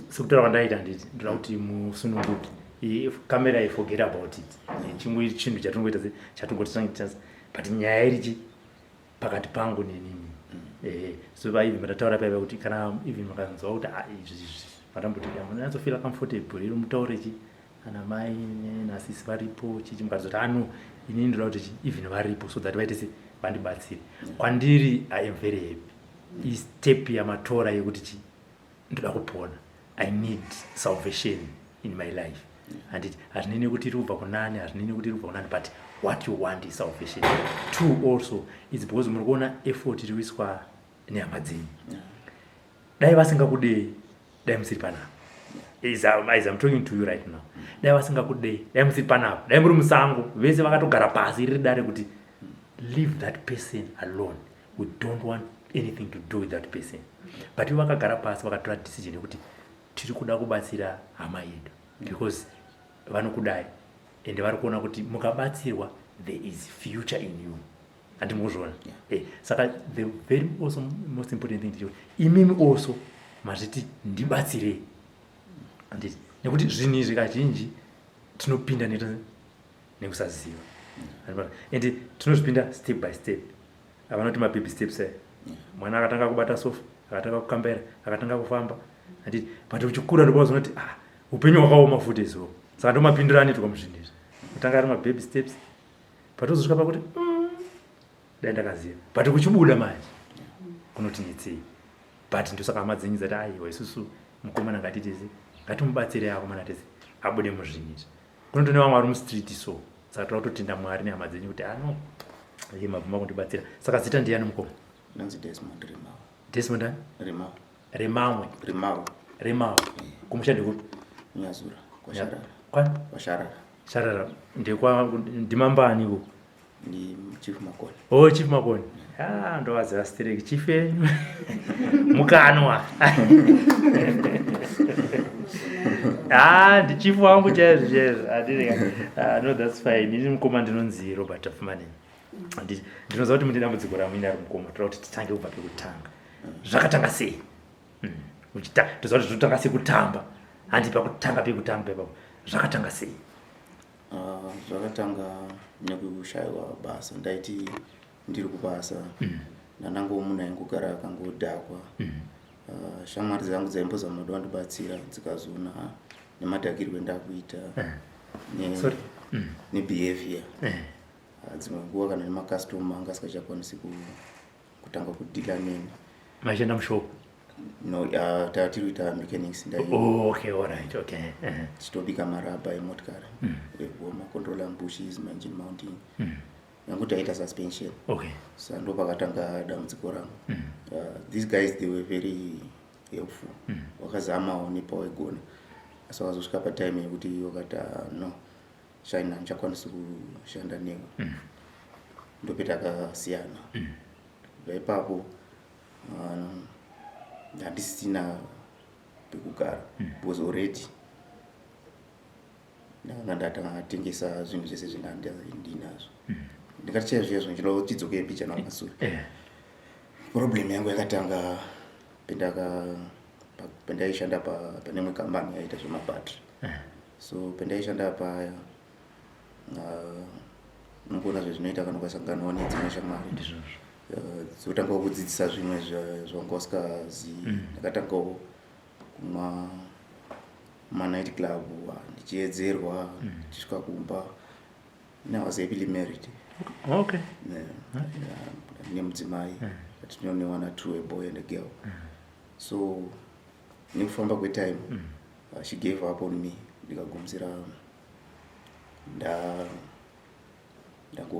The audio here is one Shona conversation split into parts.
Sekutaura kwandaita, handiti ndoda kuti musununguke. Kamera i forget about it. Chimwe chinhu chatingoita, chatingoti, but nyaya irichi pakati pangu nenini. So even matataura paiva kuti kana even makanzwa kuti, ah, izvi izvi matamboti munyatsofeela comfortable iri, mutaure chi ana mai nasisi varipo chichi, mukazoti ano inini ndoda kuti even varipo so that vaite se vandibatsire. Kwandiri I am very happy. Istep yamatora yekuti chi ndoda kupona, I need salvation in my life, handiti? Hazvinei nekuti iri kubva kunani, hazvinei nekuti iri kubva kunani, but what you want is salvation. Two, also it's because muri kuona effort iri kuiswa nehama dzenyu. Dai vasingakudei, dai musiri panapa as I'm talking to you right now. Dai vasingakudei, dai musiri panapa, dai muri musango vese vakatogara pasi riri dare kuti leave that person alone, we don't want anything to do with that person. But ivo vakagara pasi vakatora decision yekuti tiri kuda kubatsira hama yedu because vanokudai ende vari kuona kuti mukabatsirwa there is future in you, handimukuzviona? Saka the very also most important thing ndechekuti imimi also mazviti ndibatsirei, handiti? Nekuti zvinhu izvi kazhinji tinopinda nekusaziva and tinozvipinda step by step. Avanoti mababy steps aya, mwana akatanga kubata sofa, akatanga kukambera, akatanga kufamba, handiti? But uchikura ndopauzona kuti, ah, upenyu hwakaoma futi izvo. Saka ndomapindiro anoitwa muzvinhu izvi, kutanga ari mababy steps, but uzosvika pakuti dai ndakaziva. But kuchibuda manje kunotinetsei. But ndosaka hama dzenyu dzati, aiwa, isusu mukomana ngatitese, ngatimubatsirei akomana tese abude muzvinhu izvi. Kunotone vamwe vari mustreet. So saka toda kutotenda Mwari nehama dzenyu kuti ano iye mabvuma kundibatsira. Saka zita ndiyani, mukoma? Ndinonzi Desmond Rimau. Desmond ani? Rimau. Remamwe? Rimau. Remau. Kumusha ndekupi? Nyazura, kwaSharara. Kwa? KwaSharara. Sharara ndekwa ndimambaniko? Ndi Chief Makoni. Oh, Chief Makoni. Ah, ndovaziva stereki chief enyu mukanwa. Ah, ndichief wangu chaizvo chaizvo. Handiti? Ah, no, that's fine. Ini mukoma ndinonzi Robert Tafumani. Ndinoziva kuti mune dambudziko ramuinaro, mukoma. Toda kuti titange kubva pekutanga. Zvakatanga sei? Toziva kuti zvotanga sekutamba, handi? Pakutanga, pekutanga ipapo, zvakatanga sei? Ah, zvakatanga nekushayiwa basa. Ndaiti ndiri kubasa, ndandango munhu aingogara akangodhakwa. Ah, shamwari dzangu dzaimbozama kuda kundibatsira, dzikazoona nemadhakirwo endakuita Sorry. Nebehavior. Ah, dzimwe nguva kana nemakastoma anga asingachakwanisi kutanga kudhila neni. Maishanda mushop? No, tava tiri kuita mechanics. Ndai Oh, okay, all right, okay. Tichitobika marabha emotikari, macontroller bushes, maengine mounting, yangu taita suspension. Saka ndo pakatanga dambudziko rangu. These guys, they were very helpful. Wakazamawo nepawaigona, asi wakazosvika patime yekuti wakati, "Ah, no, shine, handichakwanisi kushanda newe." Ndopetakasiyana. Kubva ipapo handisisina pekugara because already ndakanga ndatengesa zvinhu zvese zvendanga ndinazvo. Ndingati chaizvo chaizvo ndinoda kuti tidzokere mbichana kumasure. Problem yangu yakatanga pendaishanda pane imwe kambani yaiita zvemabhatiri. So pendaishanda paya, unongoona zvezvinoita kana ukasanganawo nedzimwe shamwari Ndizvozvo. Dzotangawo kudzidzisa zvimwe zvawanga usingazii. Ndakatangawo kumwa manight club, ndichiedzerwa, ndichisvika kumba. I was happily married. Nemudzimai, tinonewana two, a boy and a girl. So nekufamba kwetime she gave up on me, ndikagumisira ndangoo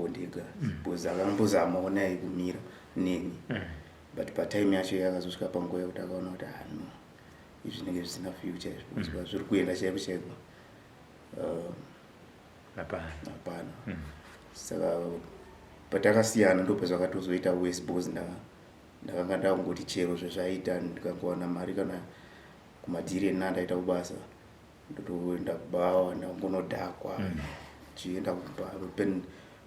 ndega because akambozamawo naye kumira neni, but patime yacho yakazosvika panguva yekuti akaona kuti, ah, no, izvi zvinenge zvisina future izvi because zviri kuenda chaiko chaiko Hapana. Hapana. Saka patakasiyana ndopazvakatozoita worse because ndakanga ndakungoti chero zvezvaita, ndikangowana mari kana kumadhiri ena ndaita kubasa, ndotoenda kubawa, ndangonodhakwa, chienda kumba. Then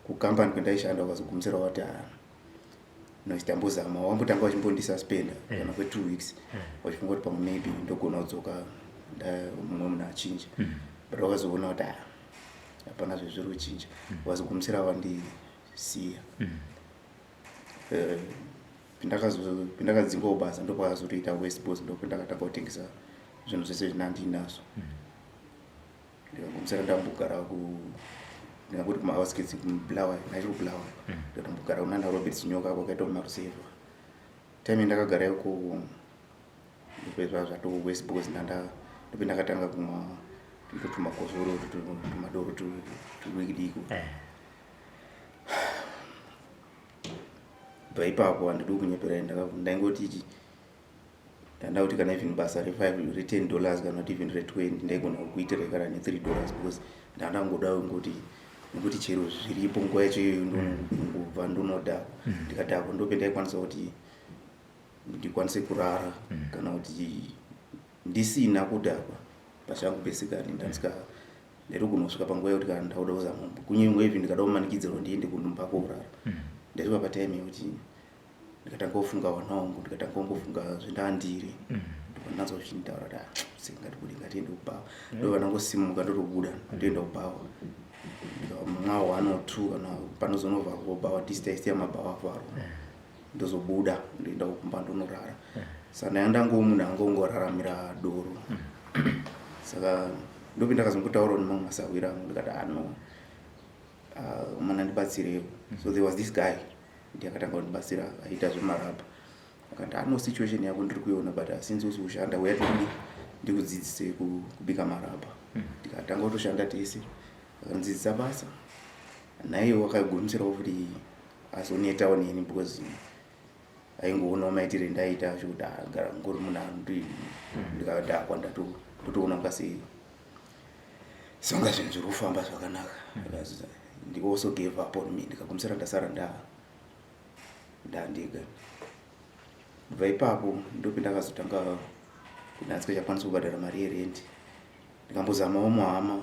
kukambani kwendaishanda ukazogumisira wati, ah, Noise tambozama, wambotanga vachimbondisuspenda kana kwe2 weeks, vachifunga kuti pamwe maybe ndogona kudzoka mumwe munhu achinja, but vakazoona kuti ah, hapana zvezviri kuchinja, vazogumisira vandisiya. Pandakadzingwawo basa, ndopakazotoita worse, because ndopandakatanga kutengesa zvinhu zvese zvinandinazvo. Ndikagumisira ndambogara ku, ndingangoti kumaoutskirts, kuBulawayo, ndachiri kuBulawayo. Ndikatombogara kunana Robert Sinyoka, kwakaita kumarusevha. Time yandakagara ikoko, ndopezva zvato worse, because ndanda ndope ndakatanga kumwa ito tumakozoro, tumadoro tudiki. Bva ipapo, handidi kunyeperai, ndaingoti ichi ndanda kuti kana even basa re5, re$10, kana kuti even re20, ndaigona kukuitirai kana ne$3, because ndandangoda ngoti nekuti chero zviripo nguva yacho iyoyo, ndongobva ndonodhakwa. Ndikadhakwa, ndope ndaikwanisa kuti ndikwanise kurara. Kana kuti ndisina kudhakwa pachangu, basically ndandisika ndaitogona kusvika panguva yekuti kana ndauda kuzama, kunyange even ndikada kumanikidzirwa ndiende kunomba kourara, ndaisvika patime yekuti ndikatanga kufunga vana vangu, ndikatanga kungofunga zvendandiri, ndobva zvichinitaura kuti, "Ah, singatibude, ngatiende kubhawa." Ndobva ndangosimuka, ndotobuda, ndoenda kubhawa, ndikamwa one or two, kana panozonovharwa bhawa, tisu taisiya mabhawa avharwa, ndozobuda, ndoenda kumba, ndonorara. Saka ndanga ndangoo munhu angongoraramira doro. Saka ndope ndakazongotaurawo nemamwe masahwira angu, ndikati, "Ano mana ndibatsirewo." So there was this guy, ndiye akatanga kundibatsira, aita zvemarabha. Akati, "Ano situation yako ndiri kuiona, but since usi kushanda, uya tidi ndikudzidzise kubika marabha." Tikatanga kutoshanda tese, akandidzidzisa basa. Naiye wakagumisirawo futi azonetawo neni, because aingoonawo maitire endaita acho kuti agara ngori munhu anoti ndikadhakwa ndotoona kunga sei songa zvinhu zviri kufamba zvakanaka. Ndi also gave up on me, ndikagumisira ndasara ndandega. Kubva ipapo, ndope ndakazotanga kuti ndandisingachakwanisi kubhadhara mari yerendi. Ndikambozamawo muhama,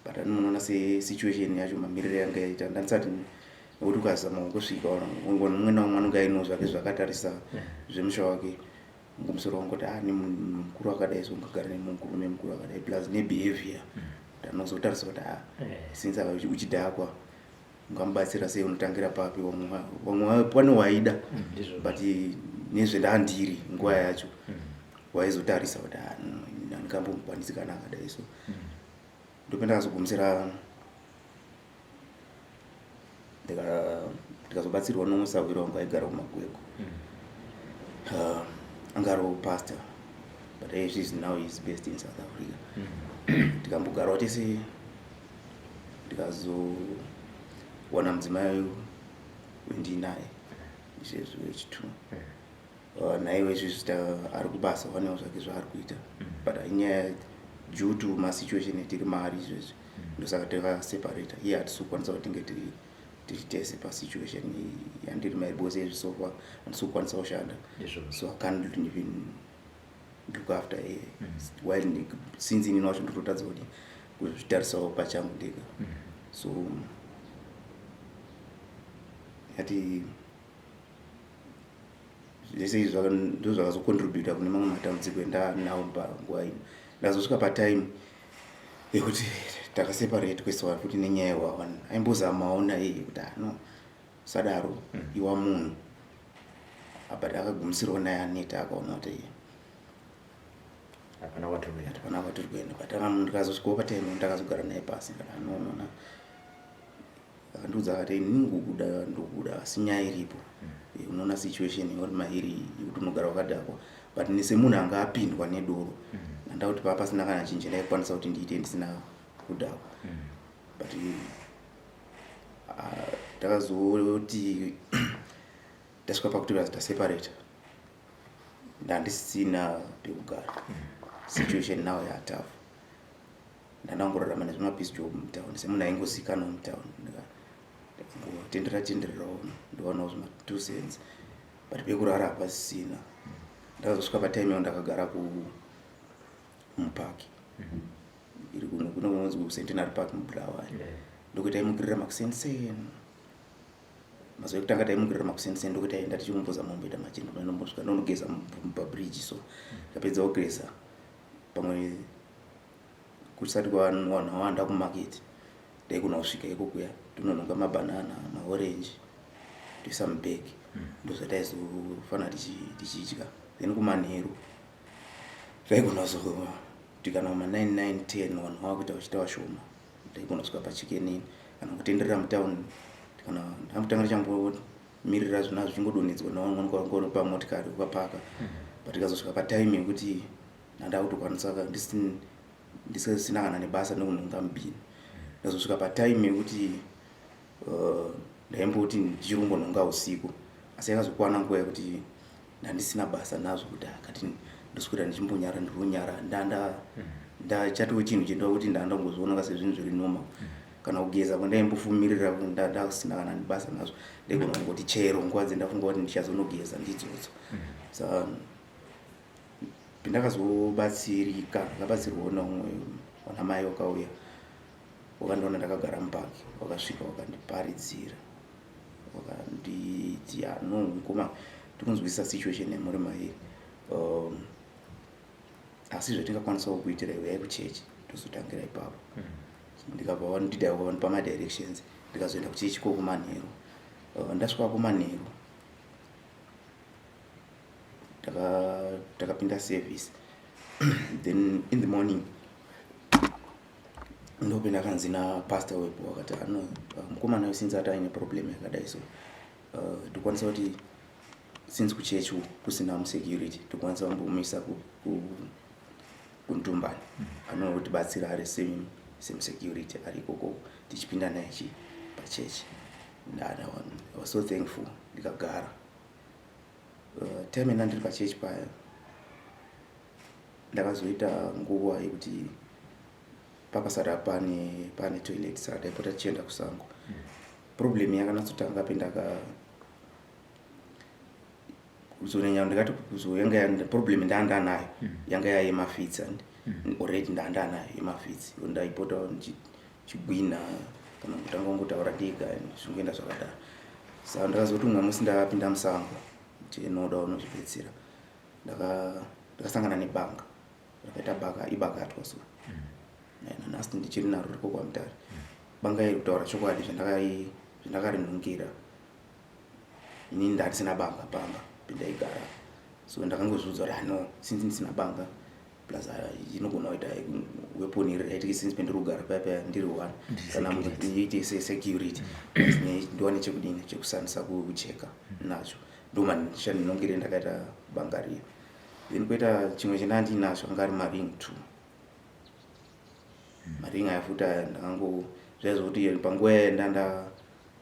but ani munoona sesituation yacho mamiriro yanga yaita, ndandisati nekuti ukazama kungosvika, mumwe naumwe anonge aino zvake zvakatarisa zvemusha wake. Ngumusoro wangu kuti, ah, nemukuru akadai so ungagara nemukuru akadai, plus nebehavior ndanozotarisa kuti, ah, since uchidhakwa, ungamubatsira sei? Unotangira papi? Vamwe pane waida, but nezvendandiri nguva yacho, waizotarisa kuti, ah, handingambomukwanisi kana akadai. So ndope ndakazogumisira ndikazobatsirwa nomusahwira wangu aigara kuMagwego. Anga ariwo pastor, but is now is based in South Africa. Tikambogarawo tese, ndikazowana mudzimai wendinaye izvezvi wechi2. Naiwe izvezvi ari kubasa, wanewo zvake zvaari kuita, but inyaya due to masituation etiri maari izvezvi, ndosaka takaseparata. Iye hatisi kukwanisa kuti tinge tiri tiri tese pasituation yandiri mairi, because izvi so far handisi kukwanisa kushanda, so I can't even look after iye while since inini wacho ndototadza kuti kuzvitarisawo pachangu ndega. So yati zvese izvi ndo zvakazocontributa kune mamwe matambudziko endanawo panguva ino. Ndazosvika patime yekuti takaseparate kwesiwa futi nenyaya yewawan. Aimbozamawo naiye kuti, ano sadaro, iwa munhu, but akagumisirawo naye aneta, akaona kuti hapana kwatiri kuenda. Hapana kwatiri kuenda. But ndikazosvikawo patime ndakazogara naye pasi, kana anoona, akandiudza akati, "Inini kukuda ndokuda, asi nyaya iripo, unoona situation uri mairi yekuti unogara wakadhakwa." But nesemunhu anga apindwa nedoro, ndanda kuti paa pasina kana chinji ndaikwanisa kuti ndiite ndisina kudhakwa. But takazoti tasvika pakuti taseparata, ndandisina pekugara. Situation now yatough, ndandangorarama nezvimapiece job mutown, semunhu aingozikanwa mutown. Ndikangotendera tendererawo, ndowanawo zvima 2 cents, but pekurara hapasisina. Ndakazosvika patime yao ndakagara kumupaki iri kuno kunonzi kuCentenary Park muBulawayo. Ndokuti aimukirira makuseni seni. Mazuva ekutanga taimukirira makuseniseni, ndokuti taenda tichikumboza momboita machendo, ndombosvika ndonogeza pabridge. So ndapedza kugeza, pamwe kusati vanhu vawanda kumaketi, ndaigona kusvika ikokuya, ndinonhonga mabhanana, maorenji, toisa mubhegi. Ndozvataizofanira tichidya. Then kumanheru zvaigona kuzoti kana kuma 9, 9, 10, vanhu vakuita vachiita vashoma, ndaigona kusvika paChicken Inn kana kutenderera mutauni, kana ndambotanga ndichambomirira zvona zvichingodonhedzwa nevamwe pamotikari ukapaka. But ikazosvika patime yekuti handakutokwanisa, ndisisina kana nebasa nekunhonga mubhini, ndazosvika patime yekuti ndaimboti ndichiri kungonhonga usiku, asi yakazokwana nguva yekuti ndandisina basa nazvo, kuti akati ndoswera ndichimbonyara, ndiri kunyara, ndanda ndachatoo chinhu chendova kuti ndandambozviona sezvinhu zviri normal. Kana kugeza kwandaimbofummirira, ndasina kana nebasa nazvo, ndaigona kungoti chero nguva dzendafunga kuti ndichazonogeza ndidzodzo. Saka pandakazobatsirika, ndakabatsirwawo neumwe wana mai wakauya, wakandiona ndakagara mupaki, wakasvika wakandiparidzira, wakanditi, "No mukoma, tikunzwisisa situation yamuri mairi, asi zvatingakwanisawo kuitira, uyai kuchechi tozotangira ipapo." Ndikabva vandida, vandipa madirections, ndikazoenda kuchechi kokumanheru. Ndasvika kumanheru, takapinda service. Then in the morning ndopinda kanzi napastor wepo, wakati, "Ano mukomana uyu, since ati aine problem yakadai, so tokwanisa kuti since kuchechi kusina musecurity, tokwanisa kumbomisa kuntumbani anotibatsira ari same security ari ikoko, tichipinda naye chi pachechi." I was so thankful. Ndikagara time ina ndiri pachechi paya, ndakazoita nguva yekuti pakasara pane toilet, saka taipota tichienda kusango. Problem yakanatsotanga pendaka kuzonyanya, ndikati yanga problem ndandanayo yanga yayemafits, and already ndandanayo yemafits, ndaipota ndichigwina kana kutanga kungotaura ndega, zvingoenda zvakadaro. Saka ndakazoti umwe musi ndapinda musango ndinoda unozvibetsera, ndakasangana nebanga rakaita baka ibakatwa. So nanhasi ndichiri naro, riko kwaMutare banga iri. Kutaura chokwadi, zvandakarinhungira, inini ndandisina banga pamba pendaigara, so ndakangozviudza kuti, "Ano since ndisina banga, plus inogona kuita weapon iri right, since pendiri kugara paya paya ndiri one, kana iite security, ndiwane chekudini chekushandisa kucheka nacho." Ndomashandinongere ndakaita banga riya. Then kwoita chimwe chendandinacho, anga ari maring two, maring aya futi aya. Ndakango zvaizvokuti panguva yaya ndanda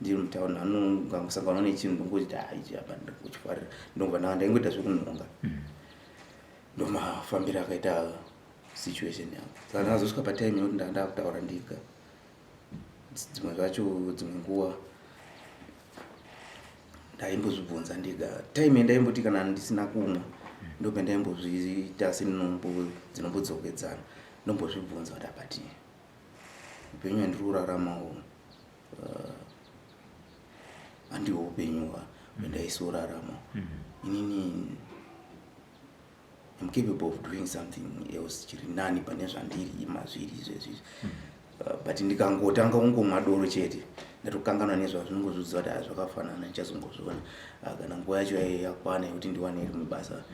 ndiri mutauni, anongangosangana nechinhu, ndongoti, "Ah, ichi apa ndikuchifarira." Ndongobva ndanga ndaingoita zvekunhonga. Ndomafambiro akaita situation yangu. Saka ndakazosvika patime yekuti ndanga ndakutaura ndega dzimwe zvacho, dzimwe nguva ndaimbozvibvunza ndega. Time yandaimboti kana ndisina kumwa, ndopandaimbozviita senombo dzinombodzokedzana, ndombozvibvunza kuti, apati upenyu handiri kuraramawo handiwo upenyu hwandaisorarama inini? Am capable of doing something else chiri nani pane zvandiri mazviri izvezvi. But ndikangotanga kungomwa doro chete, ndatokanganwa nezvazvo, ndingozviziva kuti zvakafanana, ndichazongozviona kana nguva yacho yakwana yekuti ndiwane rimwe basa,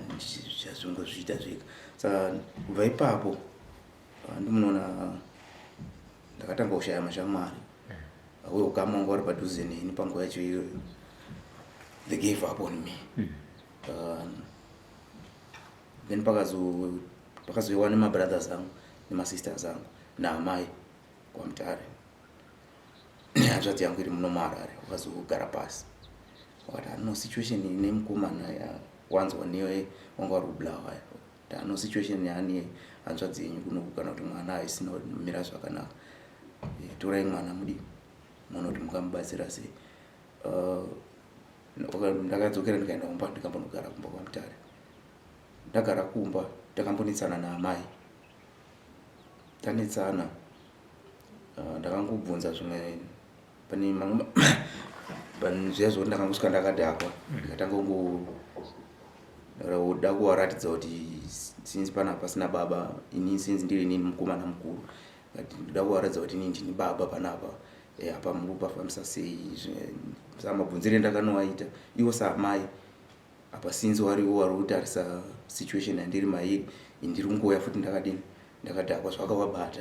ndichazongozviita zvega. Saka kubva ipapo, ndimunoona ndakatanga kushaya mashamwari uye ukama wanga uri padhuze neni panguva yacho iyoyo, they gave up on me. Then pakazoiwa nemabrothers angu nemasisters angu naamai kwaMutare, hanzvadzi yangu iri muno muHarare, wakazogara pasi wakati, "Ano situation ine mukomana wanzwa newe wanga uri kuBulawayo, ano situation yaane hanzvadzi yenyu kunoku, kana kuti mwana haisina kumira zvakanaka. Torai mwana mudi muone kuti mungamubatsira sei." Ndakadzokera ndikaenda kumba, ndikambonogara kumba kwaMutare. Ndagara kumba, takambonetsana naamai, tanetsana, ndakangobvunza zvimwe pane mamwe Zviya zvekuti ndakangosvika ndakadhakwa, ndikatanga kungoda kuvaratidza kuti since panapa pasina baba, ini since ndiri inini mukomana mukuru, ndoda kuvaratidza kuti inini ndini baba panapa. Apa muri kupafambisa sei? Saka mabvunzire ndakanoaita ivo saamai apa, since wariwo wari kutarisa situation yandiri mairi, ndiri kungouya futi ndakadini, ndakadhakwa, zvakavabata.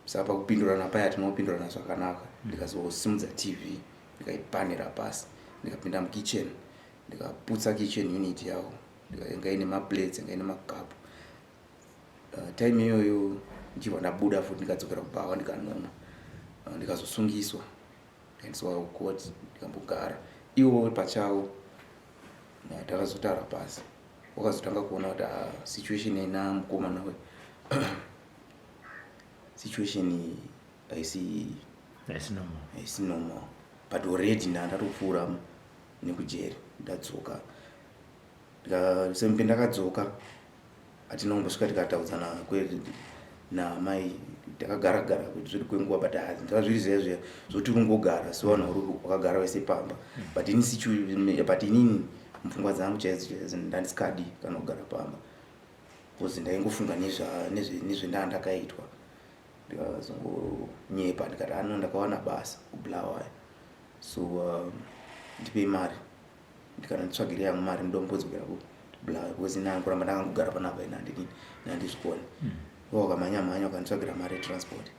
Saka pakupindurana paya tinopindurana zvakanaka. Ndikazosimudza TV, ndikaipanira pasi, ndikapinda mukitchen, ndikaputsa kitchen unit yavo, yanga ine maplates, yanga ine makapu. Time iyoyo ndichibva ndabuda futi, ndikadzokera kubhawa, ndikanomwa. Ndikazosungiswa, ndikaendeswa kukoti, ndikambogara. Ivo pachavo takazotaura pasi, wakazotanga kuona kuti situation ina mukomana we situation haisi haisi normal. Haisi normal, but already ndandatopfuura nekujeri, ndadzoka. Sempe ndakadzoka, hatina kumbosvika tikataudzana namai. Takagara gara zviri kwenguva, but zviri zviya zviya zvoti kungogara sevanhu vakagara vese pamba. But ini but inini mupfungwa dzangu chaidzo chaidzo ndandisikadi kana kugara pamba, because ndaingofunga nezvendaa ndakaitwa. Ndikazongonyepa, ndikati ano ndakawana basa kuBulawayo, so ndipei mari, ndikana yangu mari, ndombodzokera kuBulawayo, because ina kuramba ndakangogara panapa ina handidini, handizvikoni. Wakamhanya mhanya, wakanditsvagira mari yetransport.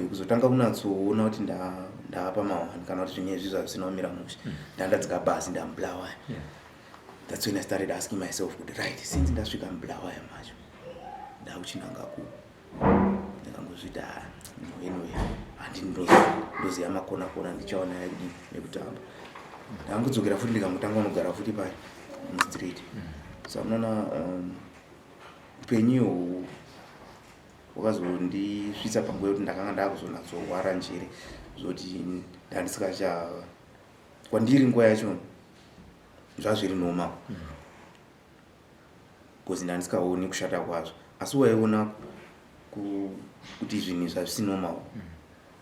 Kuzotanga kunatsoona kuti ndaapa mawani kana kuti zvinhu izvi zvazvisina kumira mushe, ndandadzika bhazi, ndamuBulawayo. That's when I started asking myself kuti, right, since ndasvika muBulawayo macho, ndakuchinanga ku ndakangozviti, ah, no, anyway, handini ndoziva makona kona, ndichaona yakudii nekutamba. Ndangodzokera futi, ndikangotanga unogara futi pai mustreet. So unoona, upenyu ihwohwo hwakazondisvitsa panguva yekuti ndakanga ndakuzonatsorwara njere, zvoti ndandisikacha kwandiri nguva yacho zvazviri normal, because ndandisikaoni kushata kwazvo, asi waiona kuti zvinhu izvi hazvisi normal.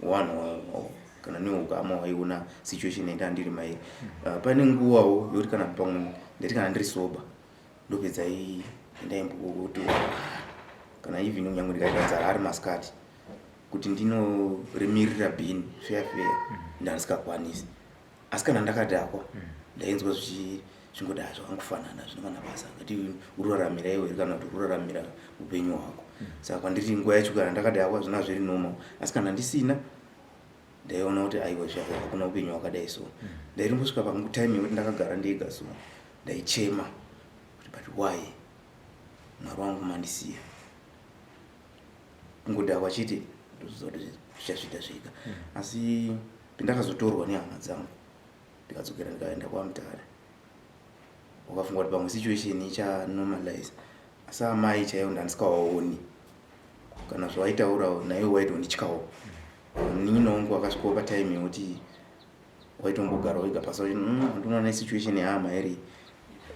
Wanhu kana neukama waiona situation yenda ndiri mairi. Pane nguvawo yekuti kana pamwe ndati kana ndiri sober, ndopedza ndaimboti kana even kunyange ndikaita nzara ari masikati, kuti ndinorimirira bhini feya feya, ndandisikakwanisi. Asi kana ndakadhakwa, ndainzwa zvingoti zvakangofanana, zvino kana basa ngati uraramira iwe kana kuti uraramira upenyu hwako. Saka kwandiri nguva yacho kana ndakadhakwa zvina zviri normal, asi kana ndisina, ndaiona kuti aiwa, zvako hakuna upenyu hwakadai. So ndairimbosvika patime yekuti ndakagara ndega, so ndaichema kuti, but why, Mwari wangu, mandisiya? Kungodhakwa chete, ndoziva kuti zvichazviita zvega. Asi pandakazotorwa nehama dzangu, ndikadzokera, ndikaenda kwaMutare, wakafunga kuti pamwe situation ichanormalize, asi amai chaivo ndandisikawaoni. Kana zvawaitaura naivo waitondityawo. Munin'ina wangu akasvikawo patime yekuti waitombogara wega pasi, andinoona nesituation yehama iri,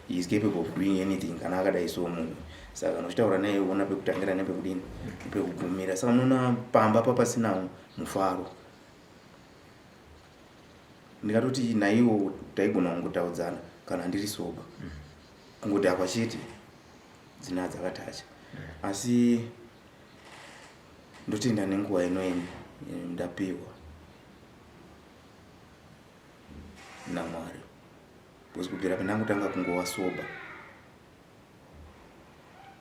he is capable of doing anything kana akadai. So munhu saka kana uchitaura naye, uona pekutangira nepekudini, pekugumira. Saka unoona pamba papasina mufaro. Ndikatoti naiwo taigona kungotaudzana kana ndiri sober, kungodhakwa chete dzina dzakatacha. Asi ndotenda nenguva ino ndapiwa naMwari, because kubvira pandangotanga kungova sober,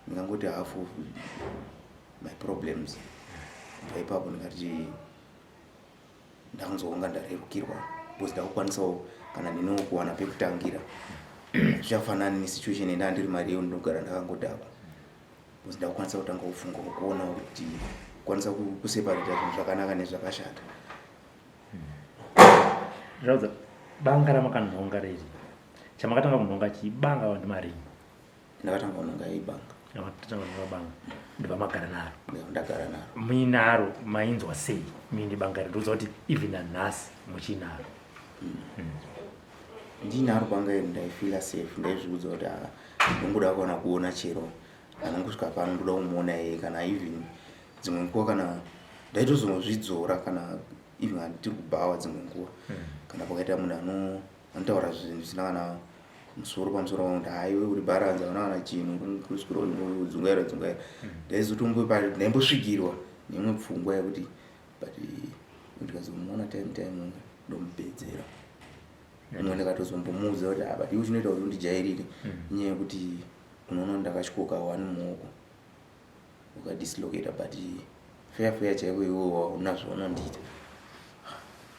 ndingangoti half of my problems kubva ipapo, ndingati ndakunzwa ndarerukirwa, because ndakukwanisawo kana ndinowo kuwana pekutangira. Zvichafanani nesituation yenda ndiri mari iyo ndinogara ndakangodhakwa, because ndakukwanisa kutanga kufunga, kuona kuti kukwanisa kuseparata zvinhu zvakanaka nezvakashata. Zvaudza banga ramakanhonga reri, chamakatanga kunhonga chii, banga vanhu maringi? Ndakatanga kunhonga ibanga. Makatanga kunhonga banga, ndobva magara naro? Ndagara naro. Muinaro mainzwa sei muine banga iri? Ndikuudza kuti even nanhasi muchinaro. Ndinaro banga iri, ndaifeela safe. Ndaizviudza kuti ah, ndongoda kuona kuona chero anongosvika pano, ndoda kumuona iye. Kana even dzimwe nguva kana ndaitozongozvidzora kana Even kana tiri kubhawa dzimwe nguva, kana pakaita munhu anotaura zvinhu zvisina kana musoro pamusoro wangu, kuti haiwe, uri bharanzi, hauna kana chinhu, kuswera dzungaira dzungaira, ndaimbosvikirwa neimwe pfungwa yekuti, but ndikazomuona time ndomupedzera. Umwe ndikatozombomuudza kuti, "Ah, but iwe chinoita kuti undijairire inyaya yekuti unoona ndakatyoka one muoko, ukadislocata, but fair fair chaiko iwe wauna zvaunondiita."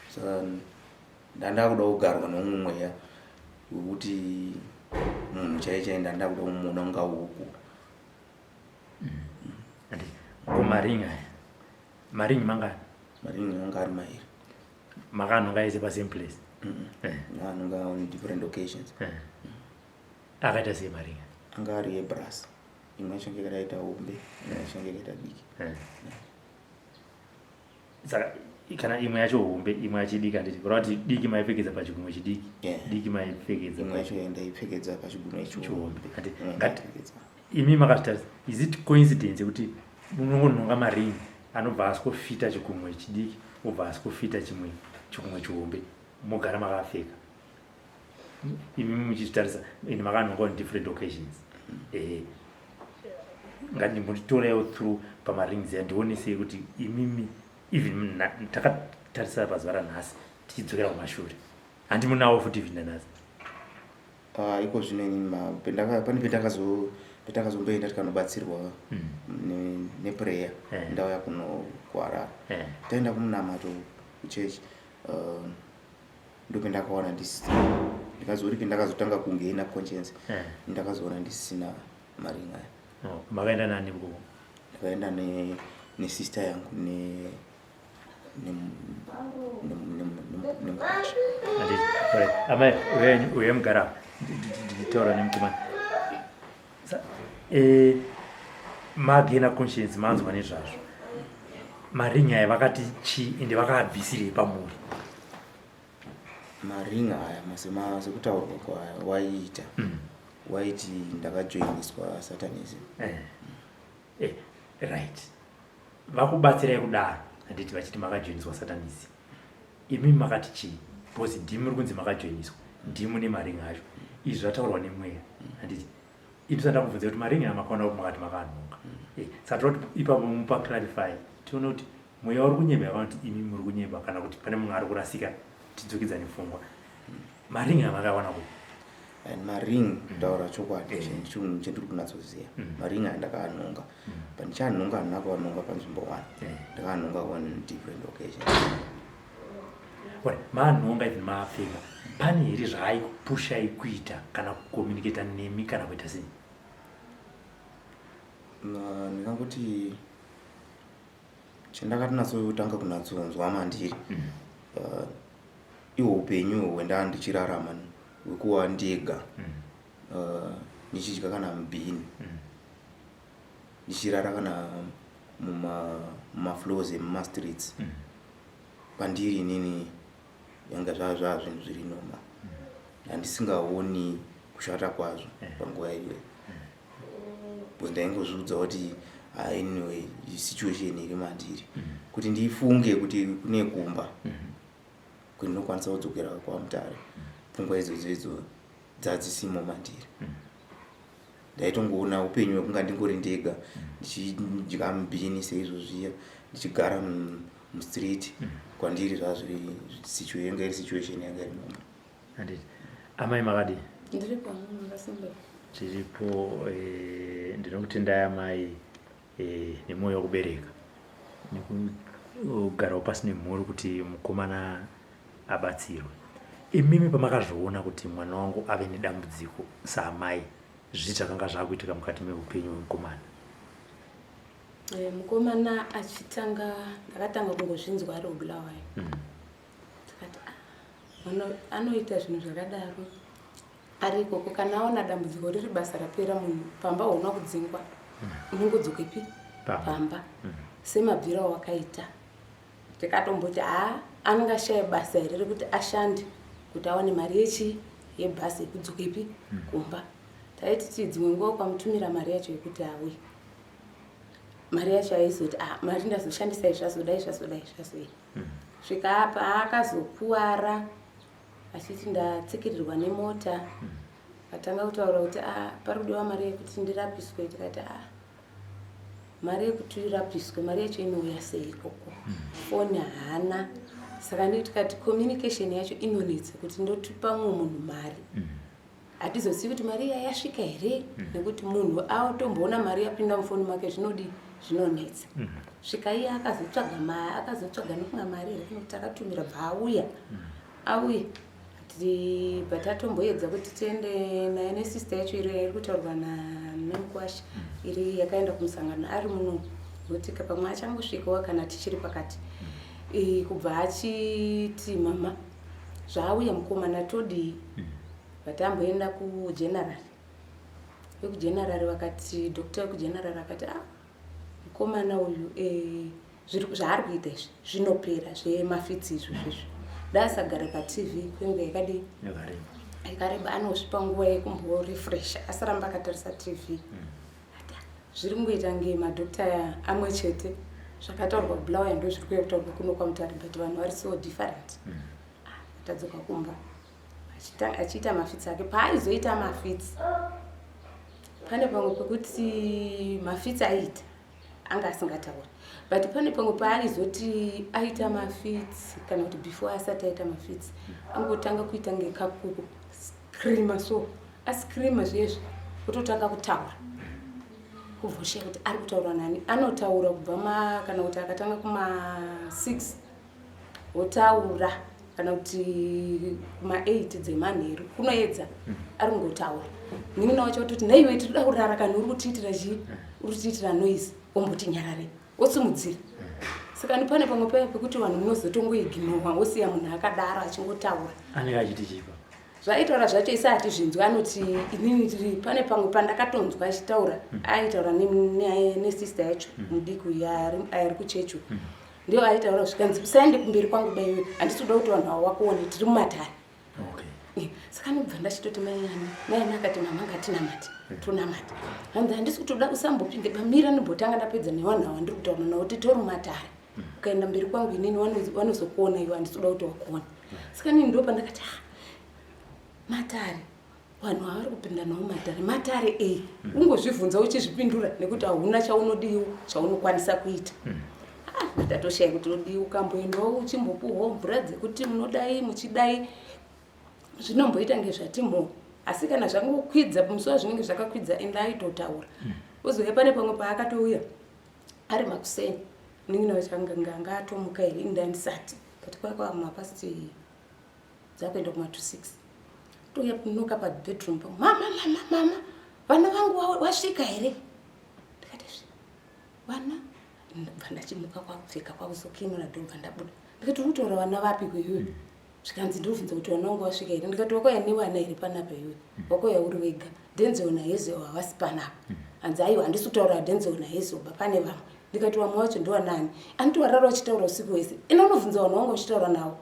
Saka ndandakuda kugarwa neumwe mweya wekuti munhu chai chai ndandakuda kumuona kunga huku. Ko maringi aya, maringi mangani? Maringi anga ari mairi. Makanonga ese pasame place? Anonga on different occasions. Akaita sei maringi? Anga ari ebrass. Imwe yacho yange yakaita hombe, imwe yacho yange yakaita diki. Saka kana imwe yacho hombe, imwe yacho diki, handiti kureva kuti diki maipfekedza pachigunwe chidiki? Yeah. Diki maipfekedza Imwe yacho ndaipfekedza pachigunwe chihombe. chihombe. Imwe ndaipfekedza. Imi makazvitarisa, is it coincidence yekuti munongonhonga maringi anobva asikofita chigunwe chidiki, obva asikofita chimwe chigunwe chihombe, mogara makapfeka? Imi muchizvitarisa, ende makanhonga on different occasions. Ngandimbotitoraiwo through pamarings ya, ndionesei kuti imimi even takatarisa pazuva ranhasi, tichidzokera kumashure, handi munawo futi even nanhasi? Ah, iko zvino inini pane petakazomboenda tikanobatsirwa neprayer. Ndauya kuno kuHarare, taenda kumunamato kuchechi, ndopendakaona ndikazori pendakazotanga kungeina conscience, ndakazoona ndisina maringi aya. Oh, makaenda nani ikoko? Ndakaenda nesister yangu nemukwasha. Handiti, alright. Amai, uyai mugara apa. Nditaura nemukomana. Magaina conscience, manzwa nezvazvo, maringi aya vakati chii, ende vakaabvisirei pamuri? Maringi aya, sekutaurwa kwawaiita, waiti ndakajoiniswa satanism. Right, vakubatsirai kudaro, handiti, vachiti makajoiniswa satanism, imi makati chii? Because ndimi muri kunzi makajoiniswa, ndimi nemaringi acho. Izvi zvataurwa nemweya, handiti? Ini ndakubvunza kuti maringi aya makaona kuti makati makanhonga. Saka toda kuti ipapo mupa clarify, tione kuti mweya uri kunyemba kana kuti imi muri kunyemba, kana kuti pane mumwe ari kurasika, tidzokidzane pfungwa. Maringi aya makawana kupi? And maring, kutaura chokwadi, chinhu chendiri kunatsoziva, maring aya ndakaanhonga, but ndichanhonga, handina kuanhonga panzvimbo one. Ndakaanhonga on different occasions. Alright, maanhonga, even maapfeka, pane here zvaaikupushai kuita kana kucommunicata nemi kana kuita sei? Ndingangoti chandakatinatsotanga kunatsonzwa mandiri, ihwo upenyu hwendaa ndichirarama hwekuva ndega, ndichidya kana mubhini, ndichirara kana mumafloors emumastreets, pandiri inini yanga zvaa zvinhu zviri normal, handisingaoni kushata kwazvo panguva iyoyo, because ndaingozviudza kuti, "Ah, anyway, situation iri mandiri kuti ndifunge kuti kune kumba kuti ndinokwanisa kudzokera kwaMutare." Pfungwa idzodzo idzo dzadzisimo mandiri. Ndaitongoona upenyu hwekunga ndingori ndega, ndichidya mubhini seizvozviya, ndichigara mustreet. Kwandiri zvazviri yanga iri situation yanga iri normal. Handiti. Amai, makadii? Ndiri pano, makasimba? Tiripo. Ndinokutendai amai, nemwoyo wekubereka nekugarawo pasi nemhuri kuti mukomana abatsirwe. Imimi pamakazviona kuti mwana wangu ave nedambudziko, saamai, zvii zvakanga zvaakuitika mukati meupenyu hwemukomana? Mukomana achitanga, ndakatanga kungozvinzwa ari kuBulawayo. Tikati, "Ah, mwana anoita zvinhu zvakadaro ari ikoko. Kana aona dambudziko riri basa rapera, munhu pamba hauna kudzingwa, unongodzokepi?" Pamba. Pamba semabviro awakaita. Tikatomboti, "Haa, anongashaya basa here rekuti ashande kuti awane mari yechi yebhasi yekudzokepi kumba?" Taiti ti dzimwe nguva ukamutumira mari yacho yekuti auye, mari yacho aizoti, "Ah, mari ndazoshandisa izvi, zvazodai, zvazodai, zvazoi." Svika apa akazokuvara achiti ndatsikirirwa nemota. Akatanga kutaura kuti ah, pari kudiwa mari yekuti ndirapiswe. Tikati ah, mari yekuti urapiswe, mari yacho inouya sei ikoko? Foni haana. Saka ndi tikati communication yacho inonetsa kuti ndotipa mumwe munhu mari. Hatizozivi kuti mari iya yasvika here, nekuti munhu atomboona mari yapinda mufoni make zvinodii, zvinonetsa. Svika iye akazotsvaga mari, akazotsvaga nokunga mari here kana kuti akatumira bva auya. Auya but atomboedza kuti tiende naye nesister yacho iri iri kutaurwa nemukwasha iri yakaenda kumusangano ari muno, kuti pamwe achangosvikawo kana tichiri pakati. Kubva achiti mama zvaauya mukomana todii? But amboenda kugeneral, vekugeneral vakati, doctor wekugeneral akati ah, mukomana uyu zvaari kuita izvi zvinopera, zvemafits izvo zvezvo, ndaasagara paTV kwenguva yakadii? Yakareba. Yakareba. Anozvipa nguva yekumborefresha, asaramba akatarisa TV. Ati, "Ah, zviri kungoita nge madhokta amwe chete, zvakataurwa kuBulawayo ndo zviri kuuya kutaurwa kuno kwaMutare, but vanhu vari so different." Ah, tadzoka kumba achiita mafits ake. Paaizoita mafits, pane pamwe pekuti mafits aiita anga asingatauri, but pane pamwe paaizoti aita mafits kana kuti before asati aita mafits, angotanga kuita ngekakuku screama, so ascreama zviezvi ototanga kutaura, kubvosheya kuti ari kutaura nani. Anotaura kubva ma kana kuti akatanga kuma6 wotaura, kana kuti kuma8 dzemanheru kunoedza ari kungotaura. Munin'ina wacho ototi, "Naiwe, tiri kuda kurara kani, uri kutiitira chii? Uri kutiitira noise." Omboti nyarare, wosimudzira. Saka ni pane pamwe paya pekuti vanhu munozotongoignowa, wosiya munhu akadaro achingotaura. Anenge achiti chipa? Zvaitaura zvacho isi hatizvinzwi. Anoti inini tiri pane pamwe pandakatonzwa achitaura, aitaura nesister yacho mudiki uyu ari kuchechi, ndio aitaura. Zvikanzi, "Usaende kumberi kwangu baiwe, handisi kuda kuti vanhu ava wakuone, tiri mumatare." Saka ndobva ndachitoti maiani, maiani akati, "Mama, ngatinamate, tonamata." Hanzi, "Handisi kutoda usambopinde pamira, ndimbotanga ndapedza nevanhu ava ndiri kutaura navo, titori mumatare. Ukaenda mberi kwangu inini vanozokuona iwe, handisi kuda kuti wakuona." Saka nini ndo pandakati, "Ah, matare, vanhu havari kupinda nawo matare, matare ei?" Ungozvibvunza uchizvipindura nekuti hauna chaunodiwo chaunokwanisa kuita. Ah, ndatoshaya kuti odii. Ukamboendawo uchimbopuhwawo mvura dzekuti munodai muchidai, zvinomboita ngezvatimo, asi kana zvangokwidza musi wazvinenge zvakakwidza, ende aitotaura. Ozouya pane pamwe paakatouya ari makuseni, munin'ina wacho anga atomuka here, ini ndandisati, but kwakwa mapast dzakuenda kuma to 6, touya kunoka pabedroom pa, "Mama, mama, mama, vana vangu wasvika here?" Ndikati, "Vana?" Ndabva ndachimuka kwakupfeka, kwakuzokinura, ndobva ndabuda. Ndikati, "Uri kutaura vana vapi kuiwe?" Zvikanzi, "Ndobvunza kuti vana vangu wasvika here." Ndikati, "Wakauya nevana here panapa iwe? Wakauya uri wega. Denzel naHezel havasi panapa." Hanzi, "Aiwa, handisi kutaura Denzel naHezel ba, pane vamwe." Ndikati, "Vamwe vacho ndovanani?" "Anditi warara uchitaura usiku hwese, ina unobvunza vanhu vanga uchitaura navo."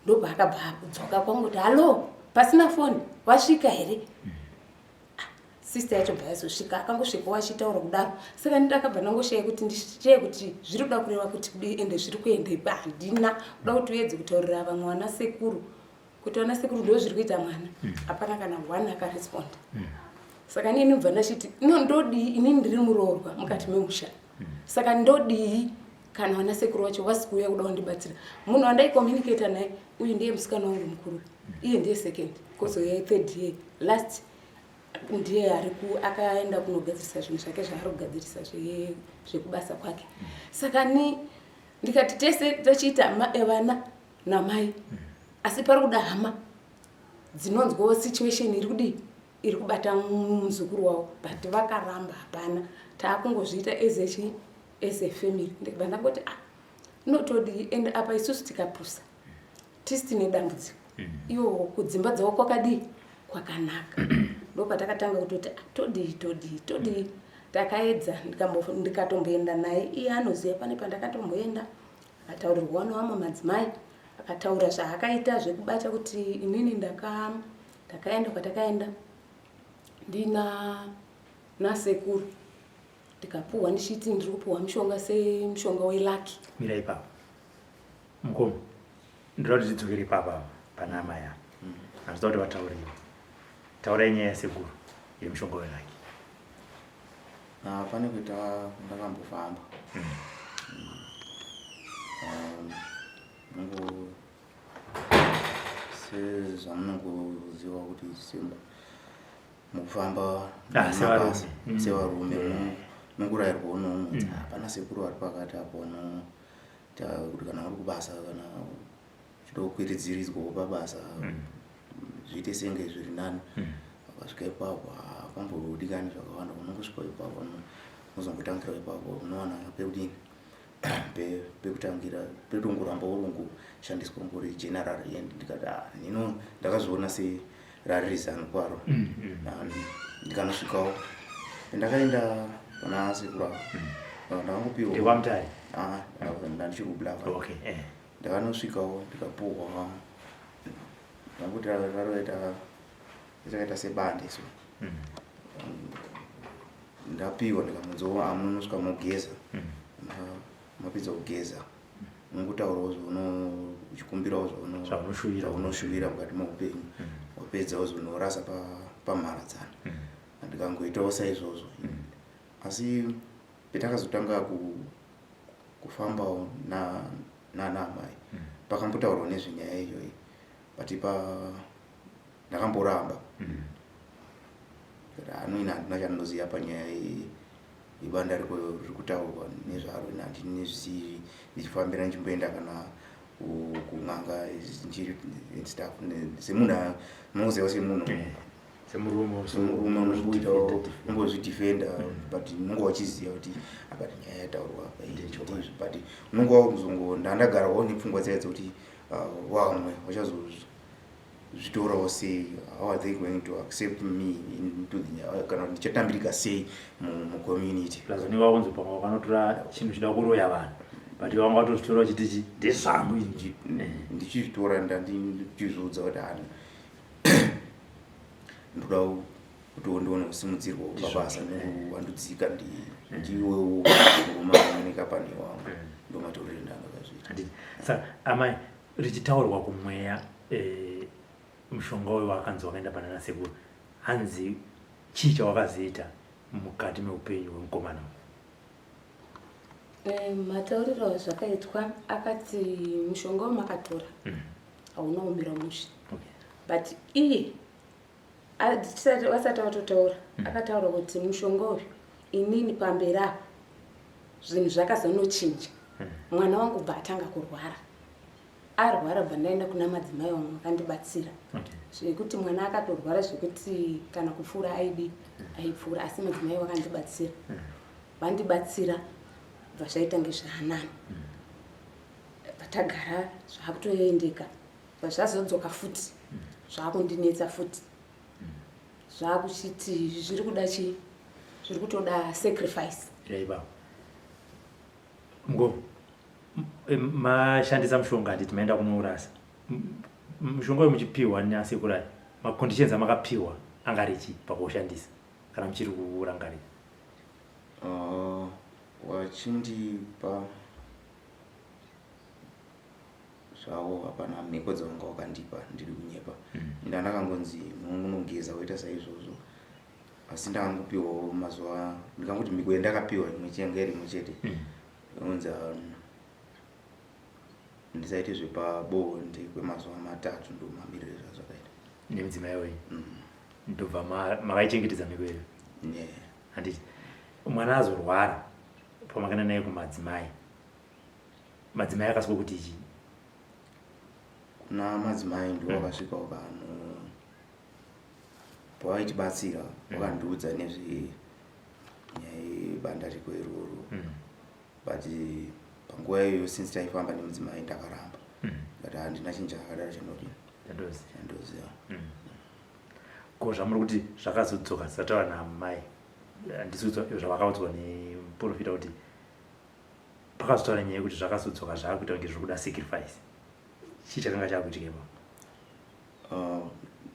Ndobva akabva akudzoka kwangoti, "Hallo," pasina foni, "wasvika here?" Sister yacho bva yazosvika, akangosvika wachitaura kudaro. Saka ndakabva ndangosheya kuti ndisheye kuti zviri kuda kureva kuti kudii, ende zviri kuendepi. Handina kuda kuti uedze kutaurira vamwe vana sekuru kuti vana sekuru, ndo zviri kuita mwana. Hapana kana one akaresponda. Saka nini bva ndachiti, "No, ndodii? Inini ndiri muroorwa mukati memusha, saka ndodii kana vana sekuru vacho vasi kuuya kuda kundibatsira?" Munhu wandaicommunicata naye uyu ndiye musikana wangu mukuru, iye ndiye second, kozouya third year, last ndiye ari akaenda kunogadzirisa zvinhu zvake zvaari kugadzirisa zvekubasa kwake. Saka ni ndikati tese tochiita vana namai, asi pari kuda hama dzinonzwawo situation iri kudii, iri kubata muzukuru wavo, but vakaramba. Hapana, taakungozviita as a chi as a family. Ndikabva ndangoti, "Ah, notodii?" And apa isusu tikapusa tisi tine dambudziko, ivo kudzimba dzavo kwakadii, kwakanaka. Ndopatakatanga kutoti, "Ah, todii, todii, todii?" Takaedza, ndikatomboenda naye, iye anoziva pane pandakatomboenda, akataurirwa nevamwe madzimai, akataura zvaakaita zvekubata kuti inini ndakaenda kwatakaenda ndina nasekuru, ndikapuhwa ndichiti ndiri kupuhwa mushonga semushonga welucky. Mira ipapo. Mukoma, ndoda kuti tidzokere ipapa pana amai ava. Handida kuti vatauriwe. Taurai nyaya yasekuru yemushonga welaki. Ah, pane kuita ndakambofamba. Mungu sezvamunongoziva kuti mukufamba Ah, sevarume. Sevarume mungurairwa unomu, hapana sekuru vari pakati apo vanoita kuti kana uri kubasa, kana uchida kukwiridziridzwawo pabasa, zviite senge zviri nani. Ukasvika ipapo hapambodikani zvakawanda, unongosvika ipapo unozongotangira ipapo, unowana pekudini, pekutangira, petongoramba uri kungoshandiswa ngori general. And ndikati, ah, nino ndakazviona serari zano kwaro. Ah, ndikanosvikawo, ndakaenda pana sekuru avo. Ah, ndakangopiwa. NdekwaMutare? Ah, ndandichiri kuBulawayo. Ndakanosvikawo, ndikapuhwa, ndakuti raroita rakaita sebande so. Ndapiwa, ndikamunzwa, amunosvika mogeza. Mapedza kugeza, unongotaurawo zvauno uchikumbirawo Zvaunoshuvira. Zvaunoshuvira mukati meupenyu. Wapedzawo, zvonorasa pamharadzano. Ndikangoitawo saizvozvo, asi petakazotanga kufambawo nana amai, pakambotaurwa nezvenyaya iyoyi, but pa ndakamboramba. Anoina handina chandinoziva panyaya yebanda riri kutaurwa nezvaro. Ina handinezvisivi, ndichifambira, ndichimboenda kana kun'anga njiri and stuff. Semunhu unoziva, semunhu Semurume. Semurume unongoitawo, unongozvidefenda, but unonge wachiziva kuti akati nyaya yataurwa apa Ndechokwadi. ndizvo, but unonge wakuzongo ndandagarawo nepfungwa dzaya dzekuti vamwe vachazozvitorawo sei, how are they going to accept me into the, kana kuti ndichatambirika sei mucommunity. Plus unenge wakunzi pamwe wakanotora chinhu chida kuroya vanhu, but vanga watozvitora uchiti chi ndezvangu ini. Ndichizvitora ndichizviudza kuti hani, ndoda kuti ndione kusimudzirwa pabasa nekuwandudzika, ndiwewo murume anooneka pane wangu. Ndomatorere ndandakazviita. Handiti saka amai, richitaurwa kumweya, mushonga uyu wakanzi wakaenda pana nasekuru, hanzi chii chawakazoita mukati meupenyu hwemukomana uyu? Matauriro zvakaitwa, akati mushonga wamakatora hauna kumira mushe. But iye vasati vatotaura, akataura kuti mushonga uyu, inini pamberi apa zvinhu zvakazonochinja. Mwana wangu bva atanga kurwara, arwara bva ndaenda kuna madzimai wangu, akandibatsira zvekuti mwana akatorwara zvekuti kana kupfuura aidi aipfuura, asi madzimai vakandibatsira. Vandibatsira, bva zvaita ngezvaanani. Patagara zvakutoendeka, bva zvazodzoka futi, zvakundinetsa futi, zvakuchiti zviri kuda chii, zviri kutoda sacrifice. Yaipa ngo mashandisa mushonga, handiti maenda kunourasa mushonga uyu muchipiwa nasekuru aya, maconditions amakapiwa angari chii pakuushandisa, kana muchiri kurangarira? Wachindipa zvavo, hapana mhiko dzavanga wakandipa, ndiri kunyepa. Ndandakangonzi unogeza, woita saizvozvo, asi ndakangopiwawo mazuva, ndikangoti mhiko yandakapiwa imwe yanga iri imwe chete, inonzi ndisaite zvepabonde kwemazuva 3. Ndo mamiriro zvazvakaita. Nemudzimai wenyu? Ndobva makaichengetedza mhiko iyo? Yeah. Handiti mwana azorwara, pamakaenda naye kumadzimai, madzimai akaswa kuti ichi? Kuna madzimai ndo wakasvika wakano pavaitibatsira, wakandiudza nezvenyaya yebanda riko iroro. But panguva iyoyo, since taifamba nemudzimai, ndakaramba, but handina chinhu chakadaro chandodini. Chandozi. Chandoziva. Ko zvamuri kuti zvakazodzoka, zataura namai, handisi zvavakaudzwa nemuprofita kuti pakazotaura nyaya yekuti zvakazodzoka zvaakuita kunge zviri kuda sacrifice, chii chakanga chaakuitika ipapo?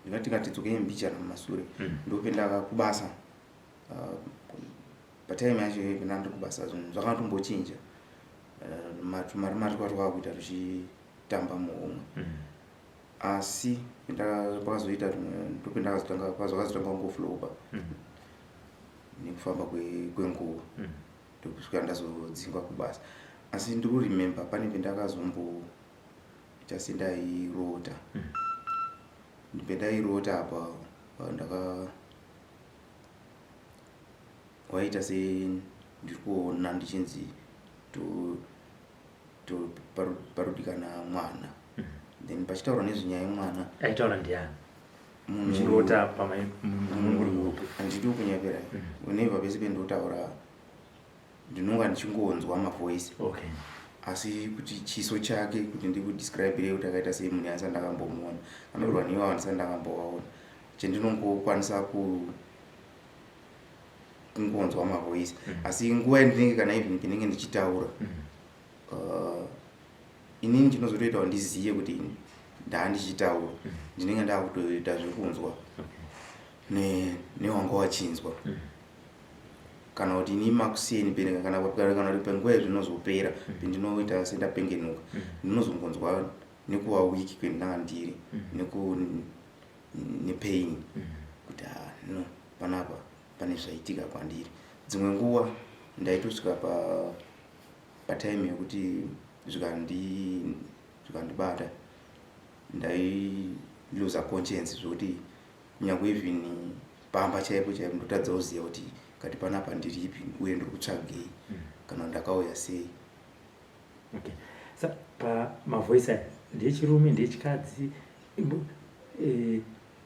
Ndingati ngatidzokei mbichana mumasure. Ndopenda kubasa. Patime yacho iyoyo, penda ndiri kubasa, zvinhu zvakatombochinja. Tumari mari twatwakuita tuchi ndichitamba muhomwe. Asi pakazoita ndopendakazotanga pazvakazotanga kungoflopa nekufamba kwenguva, ndokusvika ndazodzingwa kubasa. Asi ndiri kuremember pane pendakazomboita sendairota. Pendairota apa, ndaka waita sendiri kuona ndichinzi parudikana mwana, then pachitaurwa nezvenyaya yemwana. Aitaura ndiani? Muchirota pamuri kupi? Handidi kunyepera. Whenever pese pendotaura, ndinonga ndichingonzwa mavoice. Asi kuti chiso chake, kuti ndikudescribire kuti akaita sei munhu, andisati ndakambomuona, kana kuti vanhu ivavo handisati ndakambovaona. Chendinongokwanisa kungonzwa mavoice. Asi nguva yandinenge, kana even ndinenge ndichitaura, inini chinozotoita kuti ndizive kuti ndaa ndichitaura, ndinenge ndakutoita zvekunzwa newanga wachinzwa, kana kuti ini makuseni pene, kana kuti panguva yezvinozopera, pendinoita sendapengenuka, ndinozongonzwa nekuva weak kwendinanga ndiri, nepain, kuti ah, no, panapa pane zvaitika kwandiri. Dzimwe nguva ndaitosvika patime yekuti zvikandibata, ndailuza conscience, zvokuti kunyange even pamba chaipo chaipo ndotadza kuziva kuti kati panapa ndiripi, uye ndiri kutsvagei, kana ndakauya sei. Okay, sa pamavoice aya, ndechirume, ndechikadzi?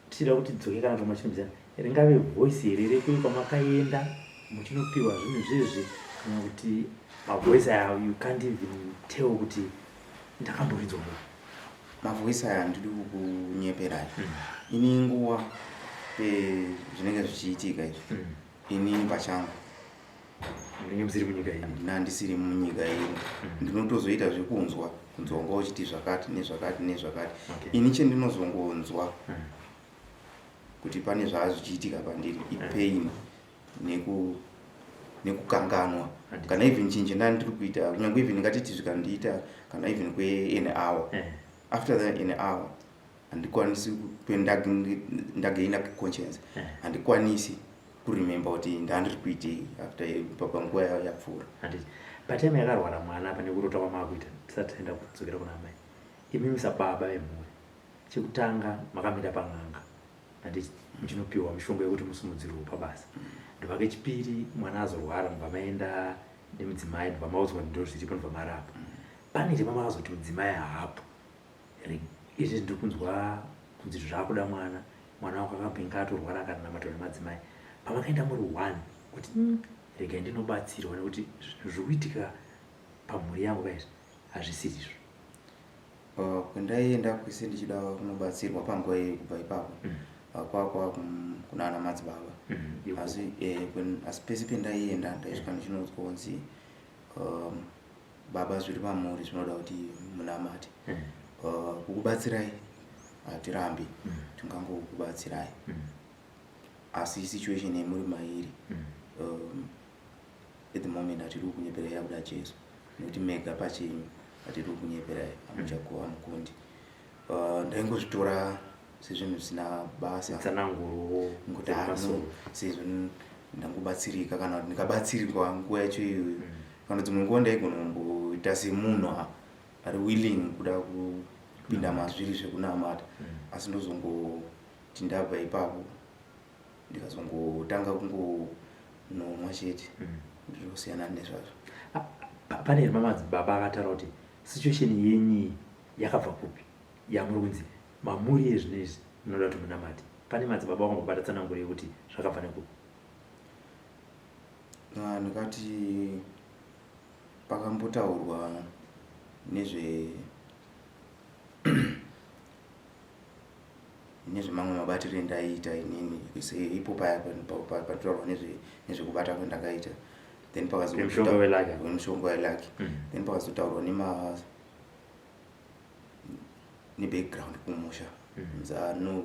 Tichida kuti dzoke kana tomachinobzana, ringave voice here rekuyi kwamakaenda muchinopiwa zvinhu zvezvi, kana kuti mavoice aya you can't even tell kuti ndakamboridzwa ku? Mavoice aya, handidi kukunyeperai. Ini nguva zvinenge zvichiitika izvi, inini pachangu Munenge musiri munyika iyi. Ndina ndisiri munyika ino. Ndinotozoita zvekunzwa, kunzwa wanga uchiti zvakati nezvakati nezvakati. Ini chendinozongonzwa kuti pane zvaa zvichiitika pandiri ipain nekukanganwa kana even chinhu chendanga ndiri kuita. Kunyange even ngatiti zvikandiita kana even kwean hour, after that an hour handikwanisi, ndagaina conscience, handikwanisi kuremember kuti ndandiri kuitei after panguva yapfuura. Handiti patime yakarwara mwana, pane kurota kwamaakuita, tisati taenda kudzokera kuna amai, imimi sababa vemhuri, chekutanga makamira pan'anga, handiti, muchinopiwa mishonga yekuti musimudzirwe pabasa. Ndobva kechipiri mwana azorwara, ndobva maenda nemudzimai, ndobva maudzwa kuti ndo zviripo, ndobva marapa. Pane here pamakazoti mudzimai haapo, izvi ndiri kunzwa kunzi zvakuda mwana, mwana wako akambenge atorwara, akanamatirwa nemadzimai, pamakaenda muri one kuti, regai ndinobatsirwa nekuti zvinhu zviri kuitika pamhuri yangu kaizvi hazvisirizvo"? Kwendaienda kwese ndichida kunobatsirwa panguva iyo, kubva ipapo kwakwa kuna ana madzibaba. Asi pese pendaienda ndaisvika ndichinoudzwa kunzi, baba, zviri pamuri zvinoda kuti munamate. Kukubatsirai hatirambi, tingangokubatsirai, asi situation yemuri mairi at the moment, hatiri kukunyeperai, yakuda Jesu, nekuti mega pachenyu, hatiri kukunyeperai, hamuchakuva mukundi. Ndaingozvitora sezvinhu zvisina basa. Tsananguro. Ngokuti ano sezvo ndangobatsirika, kana kuti ndikabatsirwa nguva yacho iyoyo, kana dzimwe nguva ndaigona kumboita semunhu ari willing kuda kupinda mazviri zvekunamata, asi ndozongoti ndabva ipapo ndikazongotanga kungonomwa chete, ndinosiyana nezvazvo. Pane here mamadzibaba akataura kuti situation yenyu iyi yakabva kupi, yamuri kunzi mamuri yezvino izvi munoda kuti munamate? Pane madzibaba wakambobata tsananguro yekuti zvakabva nekupi? Ah, ndingati pakambotaurwa nezvemamwe mabatiro endaiita inini ipo paya patotaurwa nezvekubata kwendakaita, then Wemushonga welucky. Wemushonga welucky. Then pakazotaurwa nebackground kumusha, nzano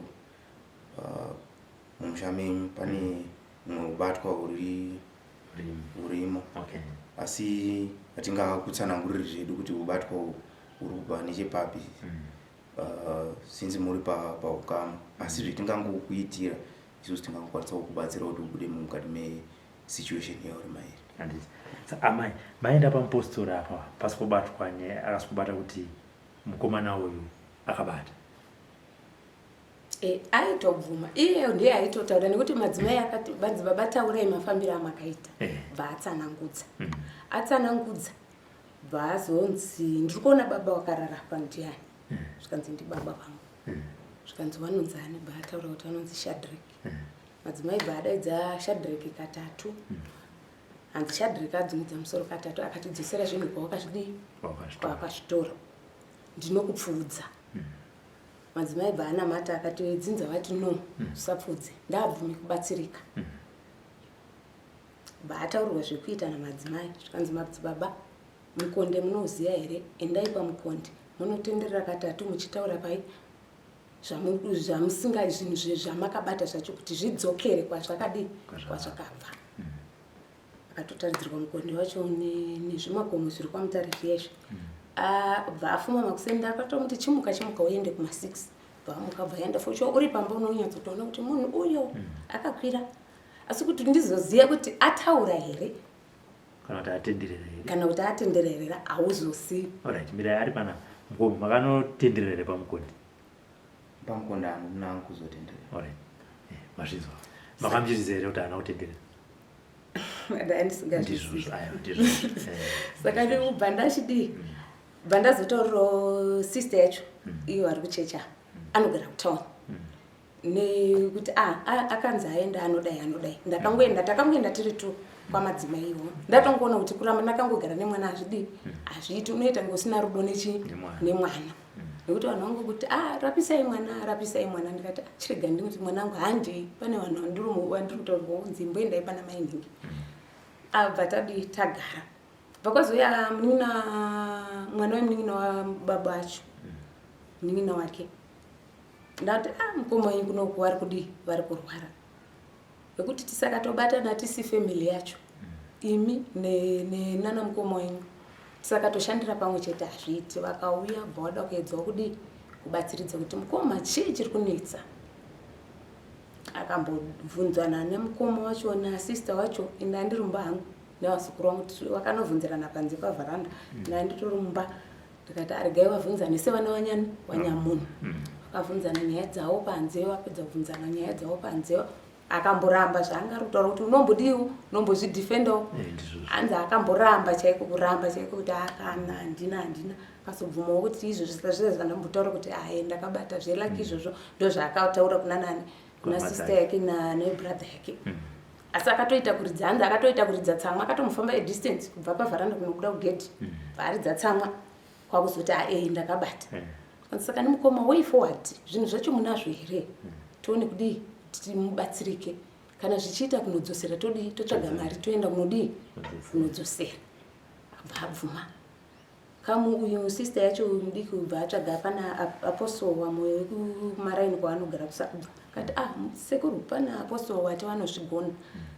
mumusha menyu pane mumwe kubatwa uri Urimo. Urimo. Asi hatingakutsananguriri zvedu kuti ubatwa uhu. uri kubva nechepapi since muri paukama, asi zvetingangokuitira isusu tingangokwanisa kukubatsira kuti ubude mukati mesituation yauri mairi. Handiti sa amai maenda pamupostori apa pasi kubatwa nyaya, akasi kubata kuti mukomana uyu akabata? E, aitobvuma iye, ndiye aitotaura nekuti madzimai akati, "Madzibaba, taurai mafambiro amakaita." Bva atsanangudza. Atsanangudza, bva azonzi, "Ndiri kuona baba wakarara apa, ndiani?" Zvikanzi, "Ndibaba vangu." Zvikanzi, "Vanonzi ani?" Bva ataura kuti vanonzi Shadrek. Madzimai bva adaidza Shadrek katatu. Hanzi Shadrek adzungudza musoro katatu, akati, "Dzosera zvinhu kwawakazvidii." Wakazvitora. "Kwawakazvitora, ndinokupfuudza." Madzimai bva anamata, akati, "Dzinza vati no, usapfudze, ndaabvume kubatsirika." Bva ataurirwa zvekuita namadzimai. Zvikanzi, "Madzibaba, mukonde munoziva here? Endai pamukonde, munotenderera katatu muchitaura pai zvamusinga zvinhu zvamakabata zvacho kuti zvidzokere kwazvakadii." Kwazvakabva. Kwazvakabva. Akatotaridzirwa mukonde wacho nezvimakomo zviri kwaMutare zviya izvi. Bva afuma makuseni, akatomuti, "Chimuka, chimuka uende kuma6." Bva amuka, bva aenda. For sure uri pamba unonyatsotoona kuti munhu uyo akakwira, asi kuti ndizoziva kuti ataura here kana kuti atenderera here, kana kuti atenderera, hauzosivi. Alright, mirai, ari pana mukomo, makanotenderera here pamukonde? Pamukonde handina kuzotenderera. Alright. Mazvinzwa, makamuchiridza here kuti haana kutenderera? Ndandisingazvizivi. Ndizvozvo, aiwa, ndizvozvo. Saka ndikubva ndachidii, bva ndazotaurirawo sister yacho, iyo ari kuchecha, anogara kutown, nekuti akanzi aenda, anodai, anodai. Ndakangoenda, takangoenda tiri two kwamadzimai iwo. Ndatongoona kuti kuramba ndakangogara nemwana hazvidii, hazviiti. Unoita kunge usina rudo nechi Nemwana. Nemwana, nekuti vanhu vangokuti, "A, rapisai mwana, rapisai mwana." Ndikati, "Ah, chirega ndikuti mwana wangu handei, pane vanhu vandiri kutaurirwa kunzi imboendai pana mainhingi." Abva tadii, tagara. Bva kwazouya munin'ina, mwana wemunin'ina wababa acho, munin'ina wake. Ndati, "A, mukoma wenyu kunoku vari kudii, vari kurwara." Nekuti tisakatobatana tisi family yacho, imi nana mukoma wenyu, tisakatoshandira pamwe chete, hazviiti. Vakauya, bva wada kuedzawo kudii, kubatsiridza kuti mukoma chii chiri kunetsa. Akambobvunzana nemukoma wacho nasister wacho. Ine andiri mumba hangu nevazukuru vangu, vakanovhunzirana panze pavharanda. Ndanditori mumba, ndikati, "Aregai vabvunzane sevana vanyani vanyamunhu." Vakabvunzana nyaya dzavo panze. Vapedza kubvunzana nyaya dzavo panze, akamboramba zvaanga ari kutaura kuti unombodiwo, unombozvidhifendawo. Ndizvozvo. Hanzi akamboramba chaiko, kuramba chaiko kuti akana, handina, handina. Akazobvumawo kuti izvozvo zvese zvandambotaura kuti aye ndakabata zvelaki, izvozvo ndo zvaakataura kuna nani, kuna Kuna sister madzai. yake nebrother yake. Asi akatoita kuridza, hanzi akatoita kuridza tsamwa, akatomufamba edistance kubva pavharanda kunobuda kugedhi, bvaaridza tsamwa, kwakuzoti, "Ae, ndakabata." Saka nemukoma, way forward, zvinhu zvacho munazvo here? Tione kudii kuti mubatsirike. Kana zvichiita kunodzosera, todii, totsvaga mari, toenda kunodii, kunodzosera. Abva abvuma. Kamu uyu sister yacho mudiki ubva atsvaga pana apostle waMoyo wekumaraini kwaanogara kuSakubva. Akati, "Ah, sekuru, pana apostle wati vanozvigona.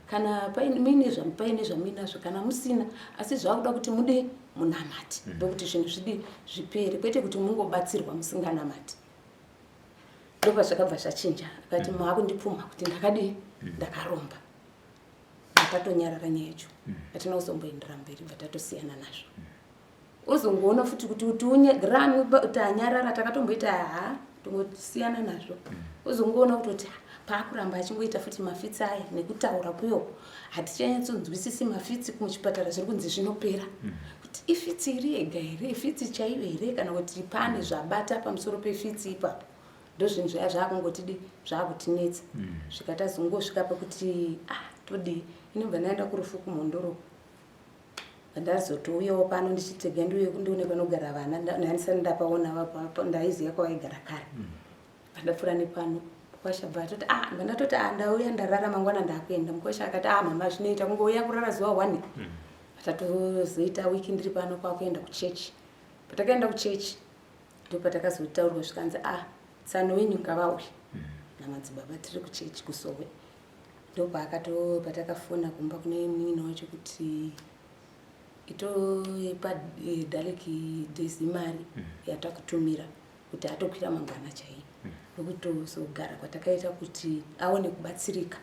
Kana muine paine zvamuinazvo, kana musina, asi zvakuda kuti mude munamati, ndokuti zvinhu zvidi zvipere, kwete kuti mungobatsirwa musinganamati." Ndopazvakabva zvachinja. Akati, "Maakundipfuma kuti ndakadii, ndakaromba." Tatonyarara nyaya yacho, hatina kuzomboendera mberi, bva tatosiyana nazvo. Uzongoona futi kuti tanyarara, takatomboita ha, tongosiyana nazvo. Uzongoona kutoti paakuramba achingoita futi mafits aya nekutaura kuyo, hatichanyatsonzwisisi mafits. Kumuchipatara zviri kunzi zvinopera, kuti ifits iri yega here, ifits chaiyo here, kana kuti pane zvabata pamusoro pefits ipapo. Ndozvinhu zvaya zvaakungotidi, zvaakutinetsa. Svika tazongosvika pekuti, ah, todii? Inobva ndaenda kurufu kuMhondoro, ndazotouyawo pano ndichitega ndiuye ndione panogara vana. Ndandisati ndapaona, ndaiziva kwavaigara kare. Pandapfuura nepano, mukwasha bva atoti, ah, bva ndatoti, "Ah, ndauya, ndarara, mangwana ndakuenda." Mukwasha akati, "Ah, mama, zvinoita kungouya kurara zuva one." Patatozoita wiki ndiri pano, kwakuenda kuchechi. Patakaenda kuchechi, ndo patakazotaurwa, zvikanzi, "Ah, tsano wenyu ngavauye namadzibaba, tiri kuchechi kuSowe." Ndopaakato patakafona kumba kune munin'ina wacho kuti Itoipa Dalek Daisy mari yatakutumira kuti atokwira mangwana chaiye. Nokutozogara kwatakaita kuti aone kubatsirika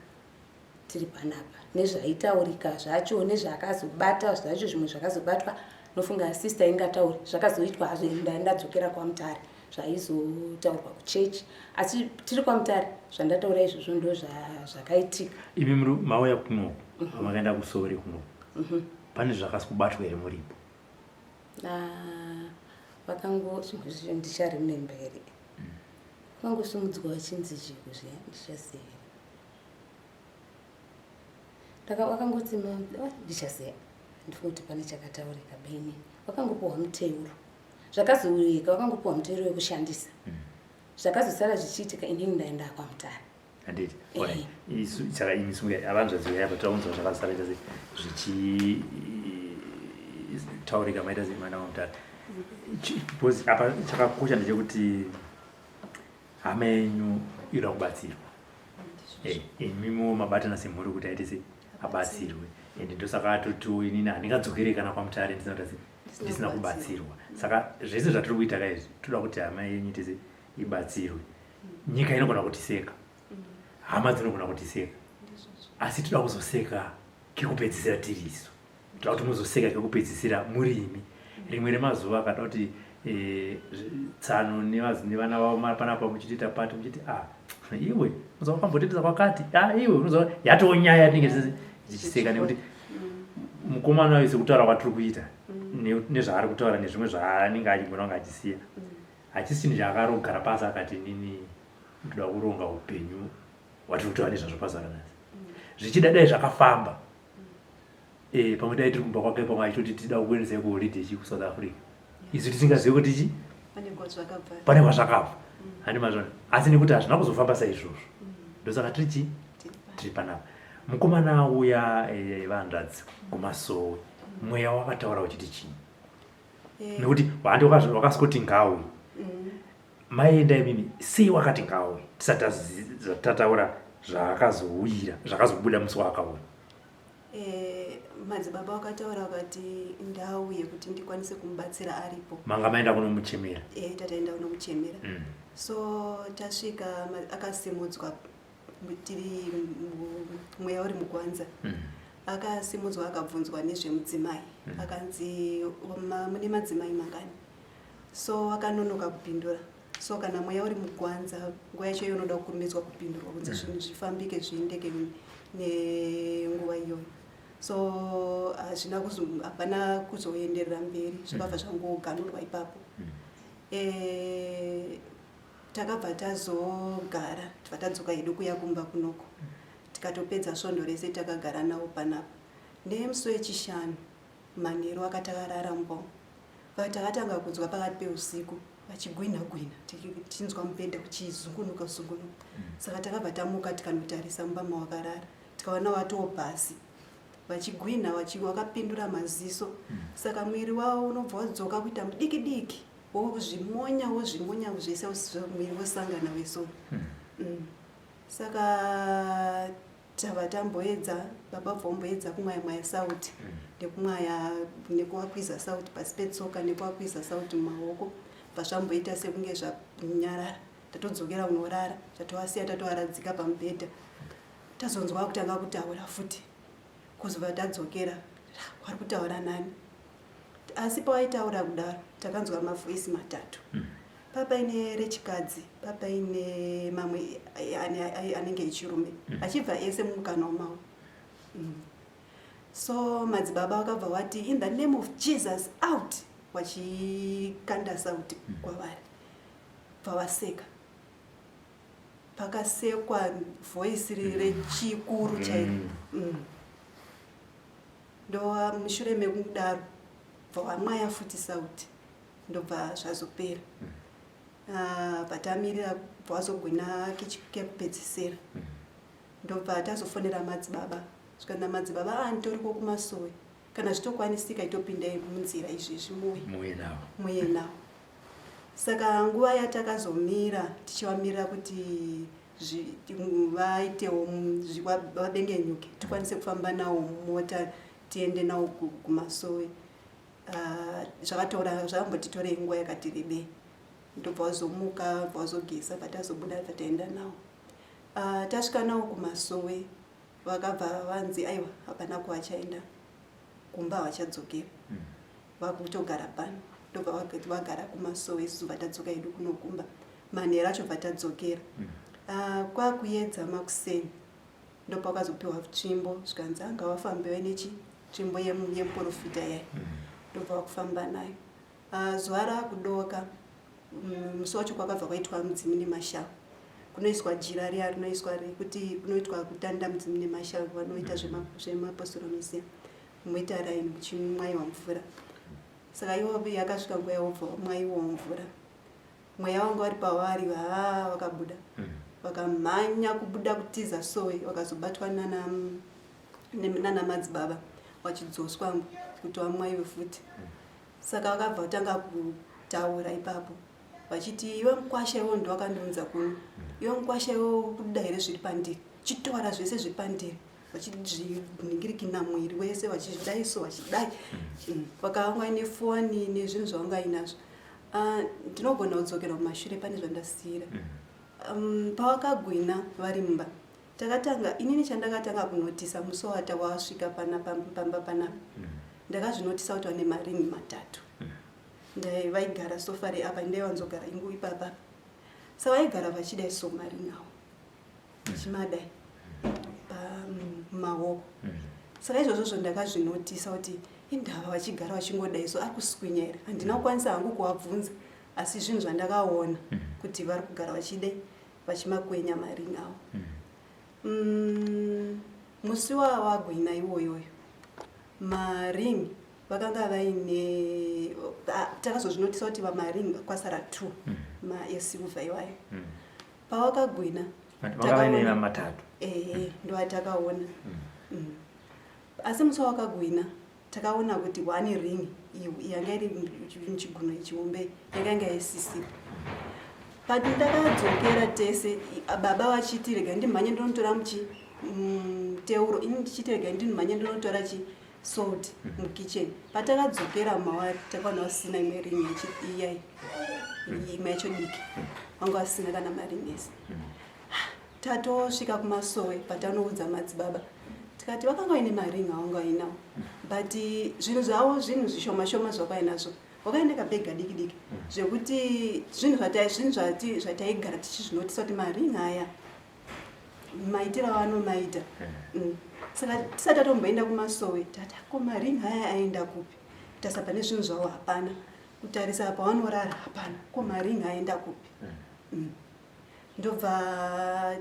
tiri panapa nezvaitaurika zvacho nezvaakazobata zvacho, zvimwe zvakazobatwa nofunga sister ingatauri zvakazoitwa hazvo. Ndadzokera kwaMutare, zvaizotaurwa kuchechi, asi tiri kwaMutare zvandataura izvozvo ndo zvakaitika. Imi muri mauya kunoku, makaenda kusori kunoku, pane zvakasi kubatwa here muripo? Ah, vakango zvimwe zvicho ndicharemember here, vakangosimudzwa vachinzi chiko zviya, ndichaziva vakangoti ndichaziva, ndifunga kuti pane chakataurika beni vakangopiwa muteuro, zvakazourika, vakangopiwa muteuro wekushandisa. Zvakazosara zvichiitika inini ndaenda kwaMutare. Handiti isu, saka imi sungai avanzvadzi yapa taunzwa zvakasara ita sei zvichitaurika, maita sei mwana waMutare? Because apa chakakosha ndechekuti hama yenyu inoda kubatsirwa. Imimo mabatana semhuri kuti aite sei abatsirwe, ende ndosaka atotiwo inini handingadzokere kana kwaMutare ndisina kuita sei, ndisina kubatsirwa. Saka zvese zvatiri kuita kaizvi, toda kuti hama yenyu ite sei ibatsirwe. Nyika inogona kutiseka, hama dzinogona kutiseka, asi toda kuzoseka kekupedzisira tiri isu. Toda kuti muzoseka kekupedzisira muri imi rimwe remazuva. Akada kuti tsano nevana vavo panapa muchitiita pati muchiti, "Ah, iwe unoziva wakambotendesa kwakati, ah, iwe unoziva." Yatoo nyaya yatinenge tichiseka nekuti mukomana wayo, sekutaura kwatiri kuita nezvaari kutaura nezvimwe zvaanenge achigona kunge achisiya, hachisi chinhu chaakarogara pasi akati, "Inini ndoda kuronga upenyu hwatiri kutaura nezvazvo pazuva ranhasi." Zvichida dai zvakafamba, pamwe dai tiri kumba kwake, pamwe achitoti tida kuendesai kuholiday chi kuSouth Africa, isu tisingazivi kuti chi pane kwazvakabva. Handi mazvona? Asi nekuti hazvina kuzofamba saizvozvo, ndosaka tiri chi tiri panapa. Mukomana auya, vanzvadzi kumasowe, mweya wakataura uchiti chii? Nekuti handi wakasikuti ngauyi, maienda imimi sei wakati ngauyi, tisati tataura zvaakazouyira, zvakazobuda musi waakauya? Madzibaba wakataura vakati ndauye kuti ndikwanise kumubatsira aripo. Manga maenda kunomuchemera? Tataenda kunomuchemera. So tasvika, akasimudzwa tiri mweya uri mugwanza. Akasimudzwa, akabvunzwa nezvemudzimai. Akanzi, "Mune madzimai mangani?" So akanonoka kupindura. So kana mweya uri mugwanza, nguva yacho iyo unoda kukurumidzwa kupindurwa kunzi zvinhu zvifambike, zviendeke nenguva iyoyo. So hazvina hapana kuzoenderera mberi, zvakabva zvangoganurwa ipapo. Takabva tazogara, tibva tadzoka hedu kuya kumba kunoko, tikatopedza svondo rese takagara navo panapa. Nemusi wechishanu manheru akatakarara mbo, takatanga kunzwa pakati peusiku vachigwina gwina, tichinzwa mubhedha uchizungunuka zungunuka. Saka takabva tamuka, tikanotarisa mumba mawakarara, tikaona watoo pasi vachigwina, wakapindura maziso. Saka mwiri wavo unobva wadzoka kuita mudiki diki, wozvimonya, wozvimonya zvese, mwiri wosangana weso. Saka tava tamboedza, baba bva kumwaya mwaya sauti nekumwaya nekuwakwiza sauti pasi petsoka nekuwakwiza sauti mumaoko, bva zvamboita sekunge zvanyarara. Tatodzokera kunorara, tatovasiya tatovaradzika pamubhedha. Tazonzwa kutanga kutaura futi. Kuzobva tadzokera, wari kutaura nani? Asi pawaitaura kudaro, takanzwa mavoisi matatu. Papaine rechikadzi, papaine mamwe anenge echirume, achibva ese mumukanwa mavo. So madzibaba vakabva vati, "In the name of Jesus, out!" Wachikanda sauti kwavari, bva vaseka. Pakasekwa voisi rechikuru chairo. Ndo mushure mekudaro bva wamwaya futi sauti, ndobva zvazopera. Ah, bva tamirira, bva wazogwina kekupedzisira, ndobva tazofonera madzibaba. Zvikanzi madzibaba, "Ah, nditoriko kumasowe, kana zvitokwanisika itopindai munzira izvezvi muwe." Muye nawo. Muye nawo. Saka nguva yatakazomira tichivamirira kuti vaitewo vabengenyuke, tikwanise kufamba nawo mumota, tiende nawo kumasowe. Ah, zvakatora zvakambotitorei nguva yakati rebei ndobva wazomuka bva wazogeza bva tazobuda bva taenda nawo ah, tasvika nawo kumasowe vakabva vanzi aiwa hapana kuvachaenda kumba havachadzokera mm. vakutogara pano ndobva vagara kumasowe isusu bva tadzoka hedu kunokumba manhero acho bva tadzokera mm. ah, kwakuyedza makuseni ndopakazopiwa tsvimbo zvikanzi anga wafambe vaine chi tsvimbo yemuporofita yayi mm. ndobva vakufamba nayo ah, zuva rakudoka musi wacho kwakabva kwaitwa mudzimu nemashava kunoiswa jira riya rinoiswa rekuti kunoitwa kutanda mudzimu nemashava vanoita mm. zvemapostoromisia moita raini muchimwayiwa mvura saka ivo yakasvika nguva yawobva wamwayiwawo mvura mweya wanga vari pavari haa vakabuda mm. vakamhanya kubuda kutiza sowe vakazobatwa nana nana madzibaba vachidzoswa kuti vamwaiwe futi mm. saka vakabva vatanga kutaura ipapo vachiti iwe mukwasha iwe ndiwakandiunza kuno mm. iwe mukwasha iwe kuda here zviri pandiri chitora zvese zviri pandiri vachizviningirikina mwiri wese vachizvidai so vachidai mm. vakanga vaine foni nezvinhu zvavanga inazvo ah, ndinogona kudzokera kumashure pane zvandasiyira mm. um, pavakagwina vari mumba takatanga inini chandakatanga kunotisa musi wata wasvika pamba panapa mm. ndakazvinotisa kuti vane maringi matatu vaigara sofari apa ndaiwanzogara ingu ipapa sa vaigara vachidai so maringi awo chimadai pamaoko mm. saka izvozvo zvo ndakazvinotisa kuti indava vachigara vachingodai so ari kuswinya here handina kukwanisa hangu kuvabvunza asi zvinhu zvandakaona mm. kuti vari kugara vachide vachimakwenya maringi awo mm. mm, musi wawagwina iwoyoyo maring vakanga vaine takazozvinotisa kuti vamaring kwasara two mm. maesilver iwayo mm. pawakagwina vakaine matatu ehe ndoatakaona mm. mm. asi musi wawakagwina takaona kuti one ring yanga iri muchiguno ichihombe yanga inga isisipo but ndakadzokera tese baba vachiti rega ndimhanye ndinotora muchi muteuro ini ndichiti rega ndimhanye ndinotora chi salt mukitchen patakadzokera mawari takaona vasina imwe ring iyai imwe yacho diki vanga vasina kana maring ese tatosvika kumasowe patanoudza madzibaba tikati vakanga vaine maring awanga vainawo but zvinhu zvavo zvinhu zvishoma shoma zvavainazvo vakaenda kabhega diki diki zvekuti zvinhu zvataigara tichizvinotisa kuti maring aya maitiro avanomaita eh. mm. saka tisati tatomboenda kumasowe tati ko maring aya aenda kupi kutarisa pane zvinhu zvavo hapana kutarisa pavanorara hapana ko maring aenda kupi eh. mm. ndobva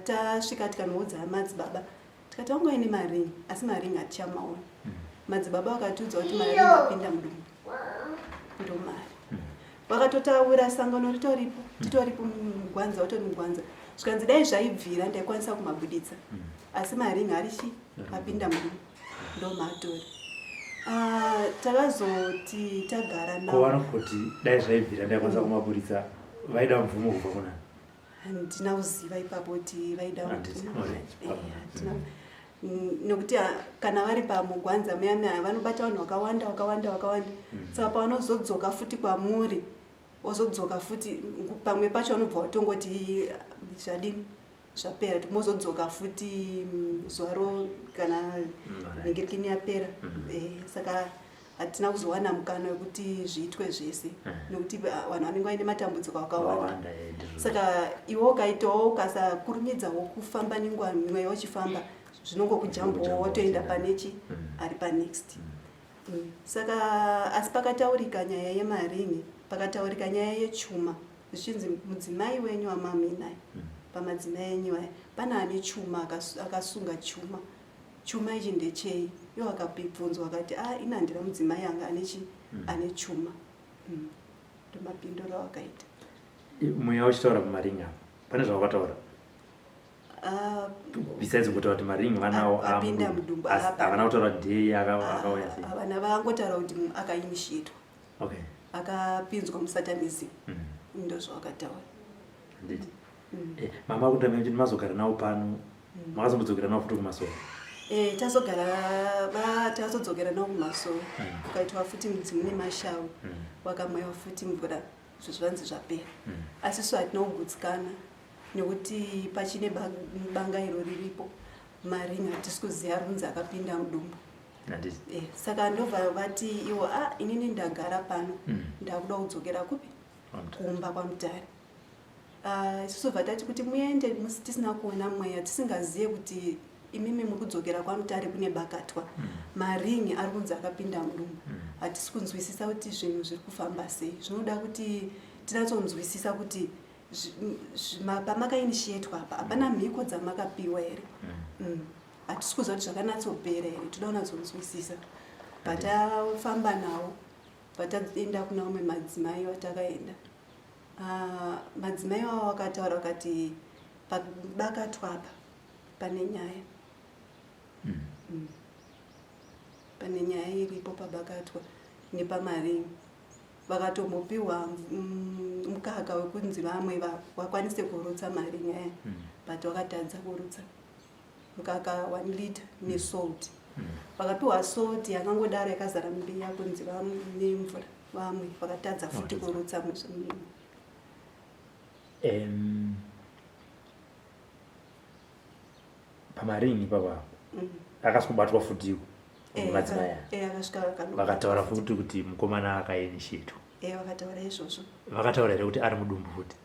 tasvika tikanoudza madzibaba tikati vanga vaine maring asi maring hatichamaona mm. madzibaba vakatiudza kuti maring apinda mudumbu ndomari vakatotaura sangano ritoripo titoripo mugwanza utori mugwanza zvikanzi dai zvaibvira ndaikwanisa kumabuditsa mm. asi maringi arichi apinda mu ndomatori ah, takazoti tagara navo kuti dai zvaibvira ndaikwanisa kumaburitsa vaida mvumo kubva kuna handina kuziva ipapo kuti vaida eh, nekuti ah, kana vari pamugwanza muya muya vanobata vanhu vakawanda vakawanda vakawanda mm. saka pavanozodzoka futi kwamuri wozodzoka futi pamwe pacho vanobva watongoti zvadini zvapera mozodzoka futi mm, zuva ro kana mm, ningirikini yapera mm. eh, saka hatina kuzowana mukana wekuti zviitwe zvese eh. nekuti ah, vanhu vanenge vaine matambudziko akawanda eh, saka iwe ukaitawo ukasakurumidzawo kufamba nenguva mweya uchifamba zvinongokujambowo wotoenda panechi mm. ari panext mm. saka asi pakataurika nyaya yemaringi pakataurika nyaya yechuma zvichinzi mudzimai wenyu wamamuinaye mm. pamadzimai enyu aya pane ane chuma akasunga chuma Chuma ichi ndechei? Iwo akabvunzwa akati, ah, ini handina mudzimai anga ane chi mm. ane chuma. Mm. Ndomapinduro awakaita. Mweya uchitaura pamaringi apa, pane zvawakataura? Uh, besides kutaura kuti maringi vanawo apinda mudumbu havana kutaura kuti ndeye akauya sei havana vangotaura kuti akainitiatwa okay akapinzwa musatanism mm. ndozvawakataura handiti mm. eh, mama kutamba kuti mazogara nawo pano mm. makazombodzokera nawo futi kumasoro Eh, tazogara tazodzokera nawo kumasowe mm. ukaitwa futi mudzimu nemashawi mm. wakamwewa futi mvura zvo zvanzi zvapera mm. asi su hatina kugutsikana nekuti pachine banga iro riripo maringi hatisi kuziva runzi akapinda mudumbu eh, saka ndobva vati iwo a ah, inini ndagara pano ndakuda kudzokera kupi kumba kwamutare Ah, isusu bva tati kuti muende tisina kuona mweya tisingazive kuti imimi muri kudzokera kwamutare kune bakatwa mm. maringi ari kunzi akapinda mudumbu mm. hatisi kunzwisisa kuti zvinhu zviri kufamba sei zvinoda kuti tinyatsonzwisisa kuti pamakainitiatwa apa hapana mhiko dzamakapiwa here mm. hatisi kuziva kuti zvakanatsopera here toda kunatsonzwisisa patafamba nawo pataenda kuna vamwe madzimai vatakaenda Ah, madzimai wavo wakataura vakati pabakatwa apa pane nyaya mm. Mm. pane nyaya iripo pabakatwa nepamaringi vakatombopiwa mm, mukaka wekunzi vamwe vakwanise kurutsa maringi aya mm. but vakatadza kurutsa mukaka one liter nesalt mm. vakapiwa salt yakangodaro yakazara mbiya kunzi nemvura vamwe vakatadza futi kurutsa pamaringi ipapa mm. akasi kubatwa futiko eh, madzimai eh, vakataura futi kuti mukomana akainitiatwa eh, vakataura izvozvo vakataura here kuti ari mudumbu futi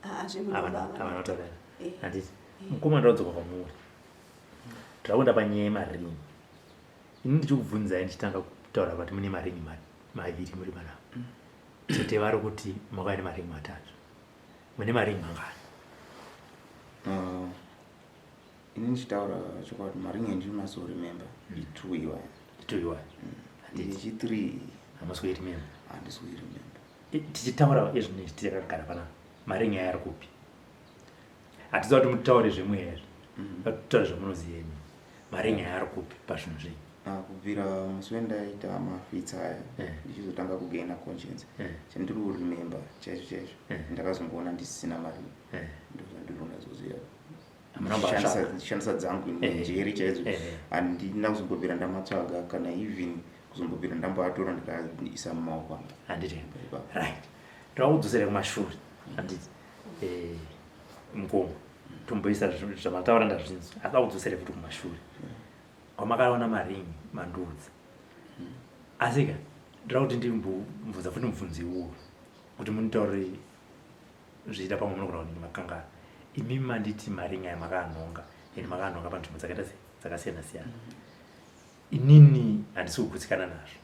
ah, havana kutaura here handiti mukomana ndadzoka kwamuri tirakuenda panyaya yemaringi ini ndichikubvunzai ndichitanga kutaura kuti mune maringi maviri muri panapa mm. tete vari kuti makauya nemaringi matatu mune maringi mangani uh, ini ndichitaura chokwadi maringi andinonatsoremember mm. itwo iwaya itwo iwaya mm. ichi three hamusi kuiremember handisi kuiremember tichitaura izvinezvi tichakagara panapa maringi aya ari kupi hatiziva kuti mutaure zvemweya izvi tutaure zvamunoziva imi maringi aya ari kupi pazvinhu zvenyu ah, kubvira musi wendaita mafits aya eh. ndichizotanga kugaina conscience eh. chandiri kuremember chaizvo chaizvo eh. ndakazongoona ndisisina mari ndozvandiri kunazoziva ndichishandisa dzangu njeri chaidzo handina kuzombobvira ndamatsvaga kana even kuzombobvira ndamboatora ndikaisa mumaoko angu handiti right ndavakudzosera kumashure handiti mukoma tomboisa zvamataura ndazvinzwa asi akudzosere futi kumashure kwamakaona maringi mandiudza asika ndoda kuti ndimbobvunza futi mubvunzo iwowo kuti munditaurire zviita pamwe munogona kuti makangana imimi manditi maringi aya makaanhonga and makaanhonga panzvimbo dzakaita sei dzakasiyana siyana inini handisi kugutsikana nazvo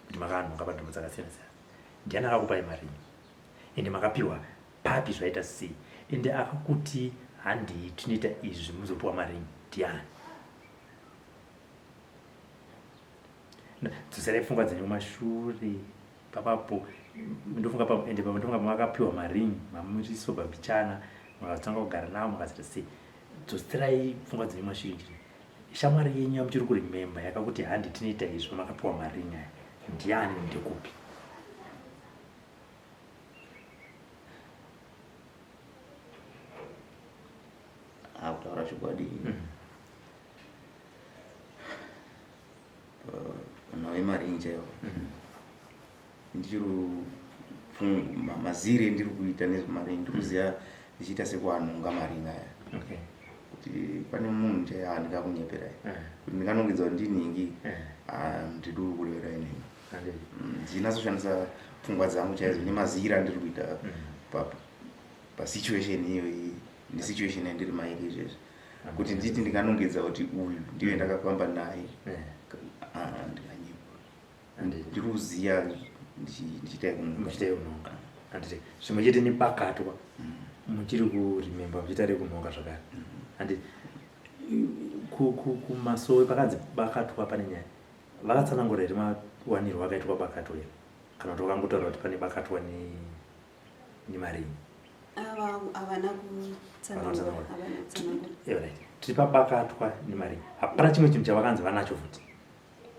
kuti makaanhonga panzvimbo dzakasiyana siyana ndiani akakupai maringi ende makapiwa papi zvaita sei ende akakuti handii tinoita izvi muzopiwa maringi ndiani dzoserai pfungwa dzenyu kumashure papapo ndofunga ende ndofunga pamakapiwa maringi mamuriso babichana makatanga kugara navo makazoita sei dzoserai pfungwa dzenyu kumashure chii shamwari yenyu yamuchiri kurememba yakakuti handi tinoita izvi pamakapiwa maringi aya ndiani ndekupi Akutaura chokwadi mm. Nhau yemaringi chaiwo mm. Ndiri mazire ndiri kuita nezvemaringi ndiri kuziva ndichiita sekuanhonga maringi aya okay. Kuti pane munhu chaiye handingakunyeperai eh. Kuti ndinganongedza kuti ndinhingi eh. Handidi kurevera inini ndinatsoshandisa pfungwa dzangu chaidzo nemazira andiri kuita mm. pasituation iyoyi nesituation yandiri mairi izvezvi kuti nditi ndinganongedza kuti uyu ndiye ndakafamba naye eh. ah, ndikanyepwa ndiri kuziya ndichiita yekunonga handiti zvimwe chete nebakatwa mm. muchiri kuremember muchiita rekunonga zvakare mm. handiti kumasowe pakanzi bakatwa pane nyaya Vakatsanangura here mawanirwo akaitwa bakatwa iri kana kuti vakangotaura kuti pane bakatwa nemaringi? Havana kutsanangura. Right. Tiri pabakatwa nemaringi. Hapana chimwe chinhu chavakanzi vanacho futi.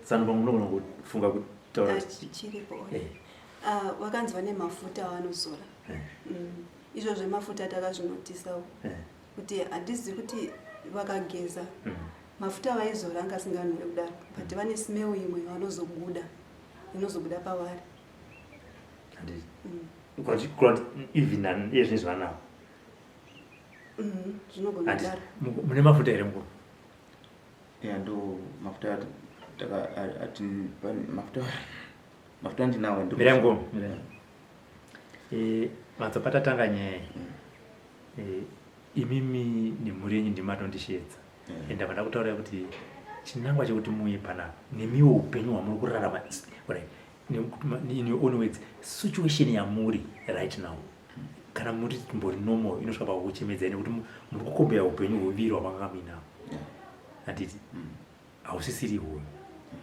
Tsano pamwe unogona kufunga kutaura ah, chiripo. Eh. Ah, vakanzi vane mafuta avanozora. Eh. Mm. Izvo zvemafuta takazvinotisawo. Eh. Kuti handizivi kuti vakageza. Mm. Mafuta avaizora anga asinganhuwe kudaro but vane smell imwe vanozobuda inozobuda pavari. Handiti. Kuti kuti even an iye zvinezvi vanawo. Zvinogona Handiti. kudaro. Mune mafuta here mukuru? Ya ndo mafuta taka ati mafuta mafuta andinawo ndo. Mirai mukuru. Mirai. Eh, manzwa patatanga nyaya iyi. Eh, imimi nemhuri yenyu ndimi matondisheedza. And ndabva ndakutaurirai kuti chinangwa chekuti muuye panapa nemiwo upenyu hwamuri kurarama right, in your own words situation yamuri right now kana muri mbori normal inosvika pakukuchemedzai nekuti muri kukombeya upenyu huviri hwamanga muinawo handiti hausisiri ihwoyo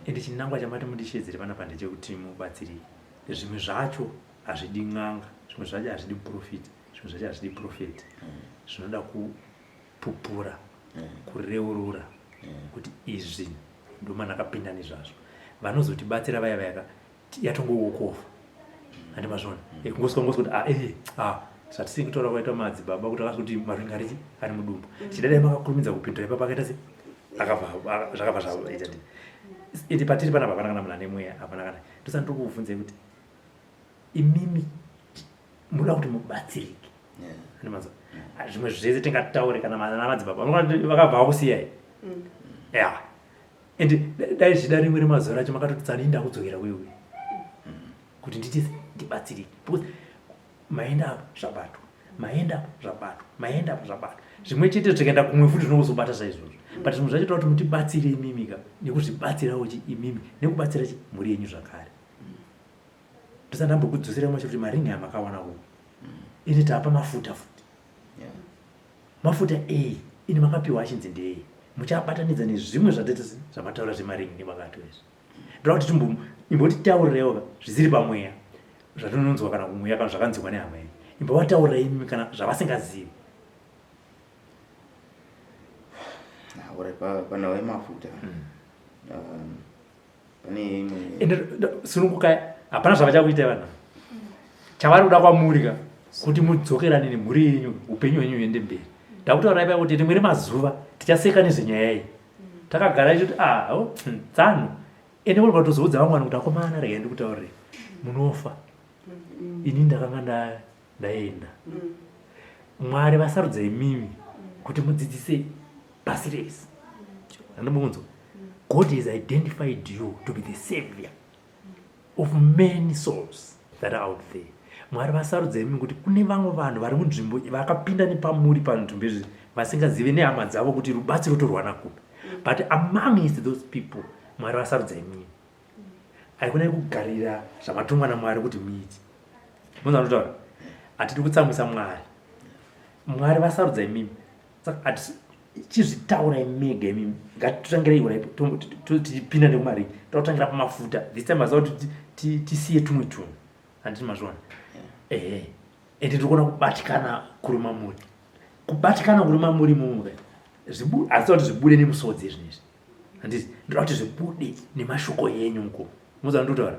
ende chinangwa chamati mundisheedzere panapa ndechekuti mubatsirike zvimwe zvacho hazvidi n'anga zvimwe zvacho hazvidi profit zvimwe zvacho hazvidi profet zvinoda kupupura kureurura kuti izvi ndomandakapinda nezvazvo vanozotibatsira vaya vayaka yatongowokofa handi mazvona kungoswa ngoswa kuti ah eh ah zvatisiri kutaura kwaita madzibaba kuti akazoti maringa arichi ari mudumbu chidadai makakurumidza kupindura ipapa akaita se akabva zvakabva zvaita ndi iti patiri panapa hapana kana munhu ane mweya hapana kana ndosati ndokubvunzai kuti imimi munoda kuti mubatsirike yeah. Zvimwe zvese tingataure kana madzibaba vakabva vakusiyai ya and dai zvida rimwe remazuva racho makatoti tsani ndakudzokera kuiwe kuti nditi ndibatsirike because maenda apa zvabatwa maenda apa zvabatwa maenda apa zvabatwa zvimwe chete zvikaenda kumwe futi zvinozobata saizvozvo but zvimwe zvacho toda kuti mutibatsire imimi ka nekuzvibatsirawo chi imimi nekubatsira chi mhuri yenyu zvakare ndosati ndambokudzosera mwacho kuti maringi aya makawana kupi ini tapa mafuta futi mafuta ei ini makapiwa achinzi ndei muchabatanidza nezvimwe zvatete zvamataura zvemaringi nemakato izvi ndoda kuti timbo imbotitaurirewo ka zvisiri pamweya zvatinonzwa kana kumweya kana zvakanzwikwa nehama yenyu imbovataurira imimi kana zvavasingazivi Alright, panhau yemafuta pane imwe ende sunungukai hapana zvavachakuitai vanhu chavari kuda kwamuri ka kuti mudzokerane nemhuri yenyu upenyu hwenyu huende mberi ndakutaura ipai kuti rimwe remazuva tichaseka nezvenyaya iyi takagara ichiti ah oh, tsano ende muri patozoudza vamwe vanhu kuti akomana regai ndikutaurire munofa ini ndakanga ndaenda mwari vasarudza imimi kuti mudzidzise pasi rese andomuunzwa god has identified you to be the savior of many souls that are out there mwari vasarudza imi kuti kune vamwe vanhu vari munzvimbo vakapinda nepamuri panzvimbo izvi vasingazive nehama dzavo kuti rubatsiro torwana kupi but amongst those people mwari vasarudza imimi haikonai kugarira zvamatumwa namwari kuti muite munhu anotaura hatidi kutsamwisa mwari mwari vasarudza imimi saka chizvitaurai mega imimi ngatitangirei ura tichipinda nekumari totangira pamafuta this time aza kuti tisiye tumwe tunhu handiti mazviona ehe ende ndiri kuona kubatikana kuri mamuri kubatikana kuri mamuri imomo asi kuti zvibude nemusodzi izvinizvi handiti ndoda kuti zvibude nemashoko enyu mukuru muza ndotaura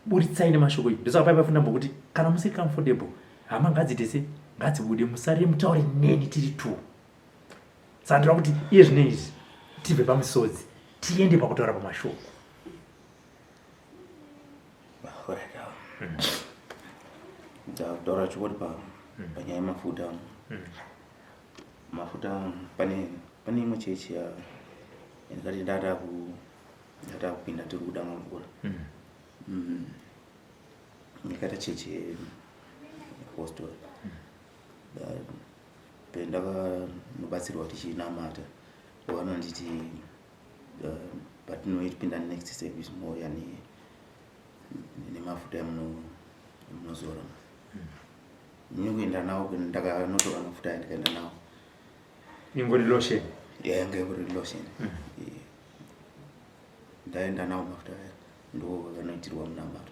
buritsai nemashoko enyu ndosaka pai pafunda mbokuti kana musiri comfortable hama ngadziite se ngadzibude musarire mutaure neni tiri two saka ndoda kuti iye zvino izvi tibve pamisodzi tiende pakutaura pamashoko Ndakutaura chokwadi panyaya yemafuta mafuta pane pane imwe chechi ya ndikati ndada ku ndada kupinda tiri kuda mvura mm. Ndikaita chechi yepostori mm. Pendakanobatsirwa tichinamata vanonditi patinoipinda next service mouya nemafuta emunozora mm. Ini kuenda nawo ndakanotora mafuta aya ndikaenda nawo. Ingori lotion. Yeah, yanga ingori lotion. Ndaenda nawo mafuta aya ndo akanoitirwa munamato.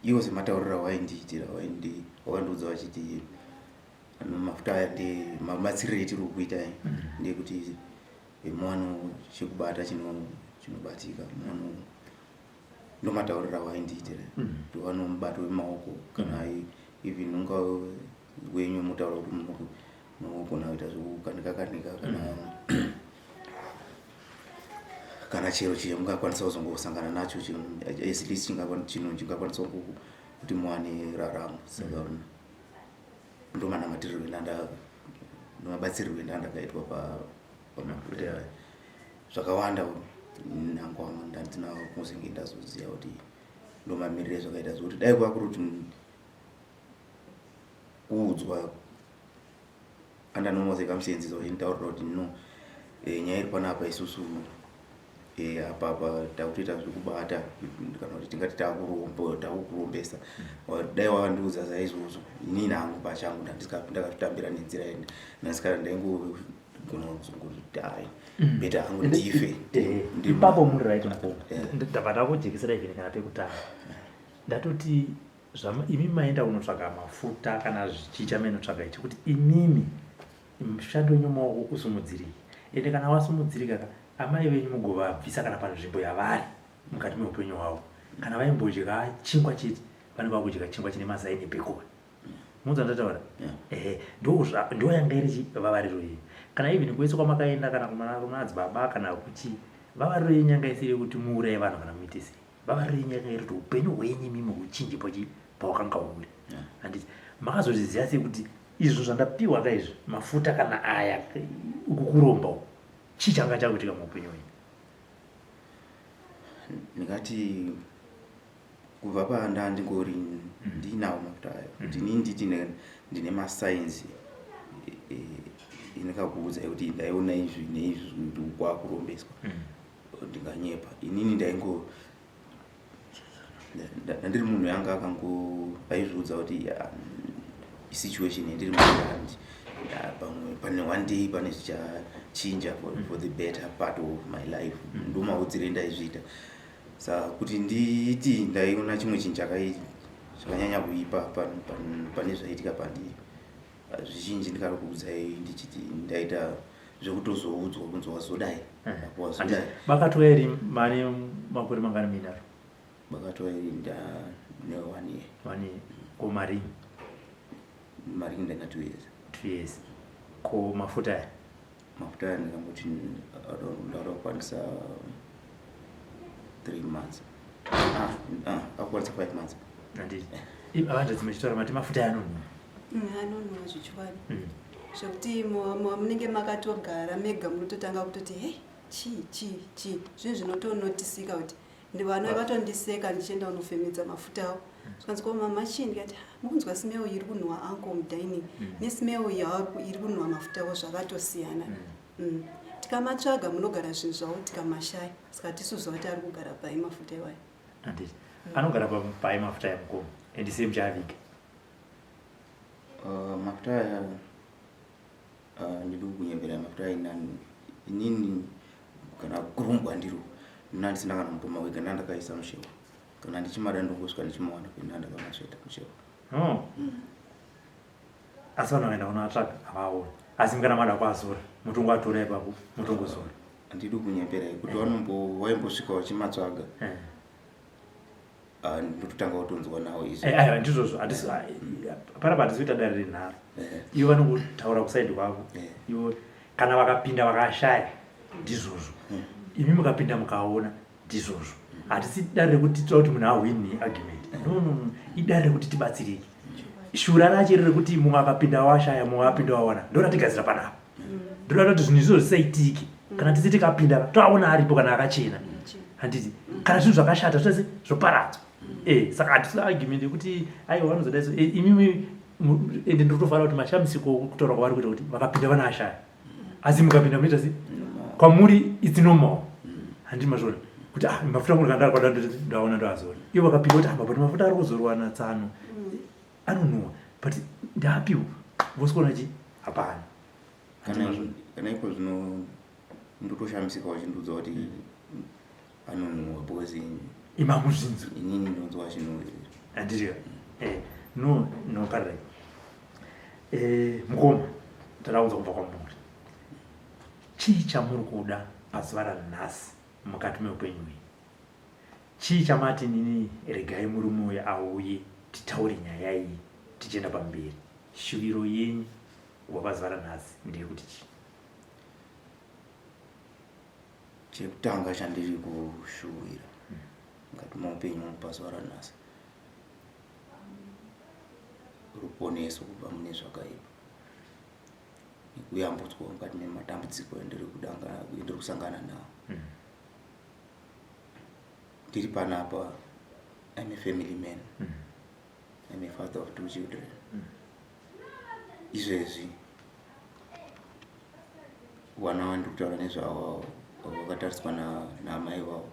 Iwo sematauriro awaindiitira waindi wakandiudza vachiti mafuta aya ndi mabatsiriro etiri kukuita aya ndekuti muwano chekubata chinobatika muwano ndomatauriro awaindiitira ndiwane mubato wemaoko kana even unga wenyu mutaura kuti munogona kuita zvekukanika kanika kana Kana chero chamungakwanisa kuzongosangana nacho, at least chinhu chingakwanisa kuti muwane raramo. Saka ndomanamatiriro ndomabatsirirwo endandakaitwa pamafuta aya. Zvakawanda nangwa ndandina kuzenge ndazoziva kuti ndomamiriro ezvakaita, zvokuti dai kwakuri kuti kuudzwa under normal circumstances, vachinditaurira kuti no, nyaya iri panapa, isusu apa apa takutoita zvekubata, kana kuti tingati takukurombesa, dai wakandiudza saizvozvo, inini hangu pachangu ndakazvitambira nenzira nasikana, ndaingogona kuzongoti hai, better hangu ndife. Ipapo muri right, mukoma. Ndabva ndakujekesera even kana pekutanga ndatoti imi maenda kunotsvaga mafuta kana zvichicha, mainotsvaga ichi kuti imimi mushando wenyu maoko usumudzirike. Ende kana wasumudzirika ka, amai venyu mugovabvisa kana panzvimbo yavari mukati meupenyu hwavo. Kana vaimbodya chingwa chete, vanenge vakudya chingwa chine mazai nebacon. Munzwa ndataura? Ehe, ndo yanga iri vavariro iyi. Kana even kwese kwamakaenda, kana kumadzibaba kana kuchi, vavariro yenyu yanga isiri yekuti muuraye vanhu kana muite sei. Vavariro yenyu yanga iri kuti upenyu hwenyu imimi huchinje pachi pawakanga huri. Handiti makazozviziva sei kuti izvo zvandapiwa ka izvi mafuta kana aya, uku kuromba uku? Chii changa chakuitika muupenyu hwenyu? Ndingati kubva pandandingori ndinawo mafuta ayo, kuti inini nditi ndine masigns indikakuudza ekuti ndaiona izvi neizvi kuti kwakurombeswa, ndinganyepa. Inini ndaingo ndandiri munhu yanga akango aizviudza kuti situation yandiri mandi, pamwe pane one day pane zvichachinja for the better part of my life. Ndomaudzire ndaizviita. Saka kuti nditi ndaiona chimwe chinhu chakanyanya kuipa pane zvaiitika pandiri, zvizhinji ndikari kuudzai ndichiti ndaita zvekutozoudzwa kunzi wazodai, wazodai. Bakatwa iri mane makore mangani muinaro? Bakatwa iri ndane one year. One year. Ko maringi? Maringi ndaina 2 years. 2 years. Ko mafuta aya? Mafuta aya ndingangoti ndauda kukwanisa 3 months, akukwanisa 5 months. Handiti avanja dzimwe chitaura mati mafuta aya anonhuwa? Anonhuwa zvechokwadi, zvekuti munenge makatogara mega munototanga kutoti, "Hei, chii, chii, chii?" Zvinhu zvinotonotisika kuti vana vatondiseka ndichienda kunofemedza mafuta avo. Zvikanzi, "Ko mama, chii?" Ndikati, "Mukunzwa smell iri kunhuwa uncle mudining nesmell iri kunhuwa mafuta avo zvakatosiyana." Tikamatsvaga munogara zvinhu zvavo, tikamashaya, saka tisuziva kuti ari kugara pai mafuta iwayo. Handiti anogara pai mafuta aya, mukoma? And sei muchiaviga? Mafuta aya, ndiri kunyembera mafuta aya inini kana kurumbwa ndiro ndina ndisina kana mupoma wega, ndandakaisa mushewa. Kana ndichimada ndongosvika ndichimawana kuenda ndakamasveta mushewa. Oh. Asi vanhu vakaenda kunoatsvaga havaoni, asi kana mada kuazora mutongoatora ipapo mutongozora. Handidi kunyemberai kuti vaimbosvika vachimatsvaga. Ah, ndototanga kutonzwa nawo izvi. Aiwa, ndizvozvo. Panapa hatisi kuita dare renharo. Ivo vanongotaura kuside kwavo. Ivo kana vakapinda vakashaya, ndizvozvo. Imi mukapinda mukaona, ndizvozvo. Hatisi dare rekuti toda kuti munhu ahwini argument. No, no, no, idare rekuti tibatsirike. Shura racho riri rekuti mumwe akapinda washaya, mumwe apinda wawana, ndoratigadzira panapa. Ndoda kuti zvinhu izvozvo zvisaitike. Kana tisi tikapinda toaona aripo kana akachena, handiti? Kana zvinhu zvakashata zvose zvoparadzwa. Saka hatisi argument yekuti aiwa, vanozoda izvo. Imimi ende ndinotofanira kuti mashamisiko kutaura kwavari kuita kuti vakapinda vanaashaya, asi mukapinda munoita sei? Kwamuri it's normal, handiti? Mazvona kuti ah, mafuta angu ndakada ndaona ndoazora. Ivo vakapinda kuti ah, but mafuta ari kuzorwa natsano anonhuhwa, but ndaapiwa, vosikuona chi hapana. Kana iko zvino ndotoshamisika vachindiudza kuti anonhuhwa because imamuzvinzwi. Inini ndinonzwa chinhuhwirira. Handiti? No, no, pardon. Mukoma, ndada kunzwa kubva kwamuri, chii chamuri kuda pazuva ranhasi mukati meupenyu hwenyu? Chii chamati, "Nini regai murume uyu auye titaure nyaya iyi tichienda pamberi"? Shuviro yenyu kubva pazuva ranhasi ndeyekuti chii? Chekutanga chandiri kushuwira mukati meupenyu hwangu pazuva ranhasi ruponeso kubva mune zvakaipa nekuyambutswa mukati mematambudziko endiri kusangana nawo. Ndiri panapa, I'm a family man. I'm a father of two children. Izvezvi vana vandiri kutaura nezvavo vakatariswa naamai vavo.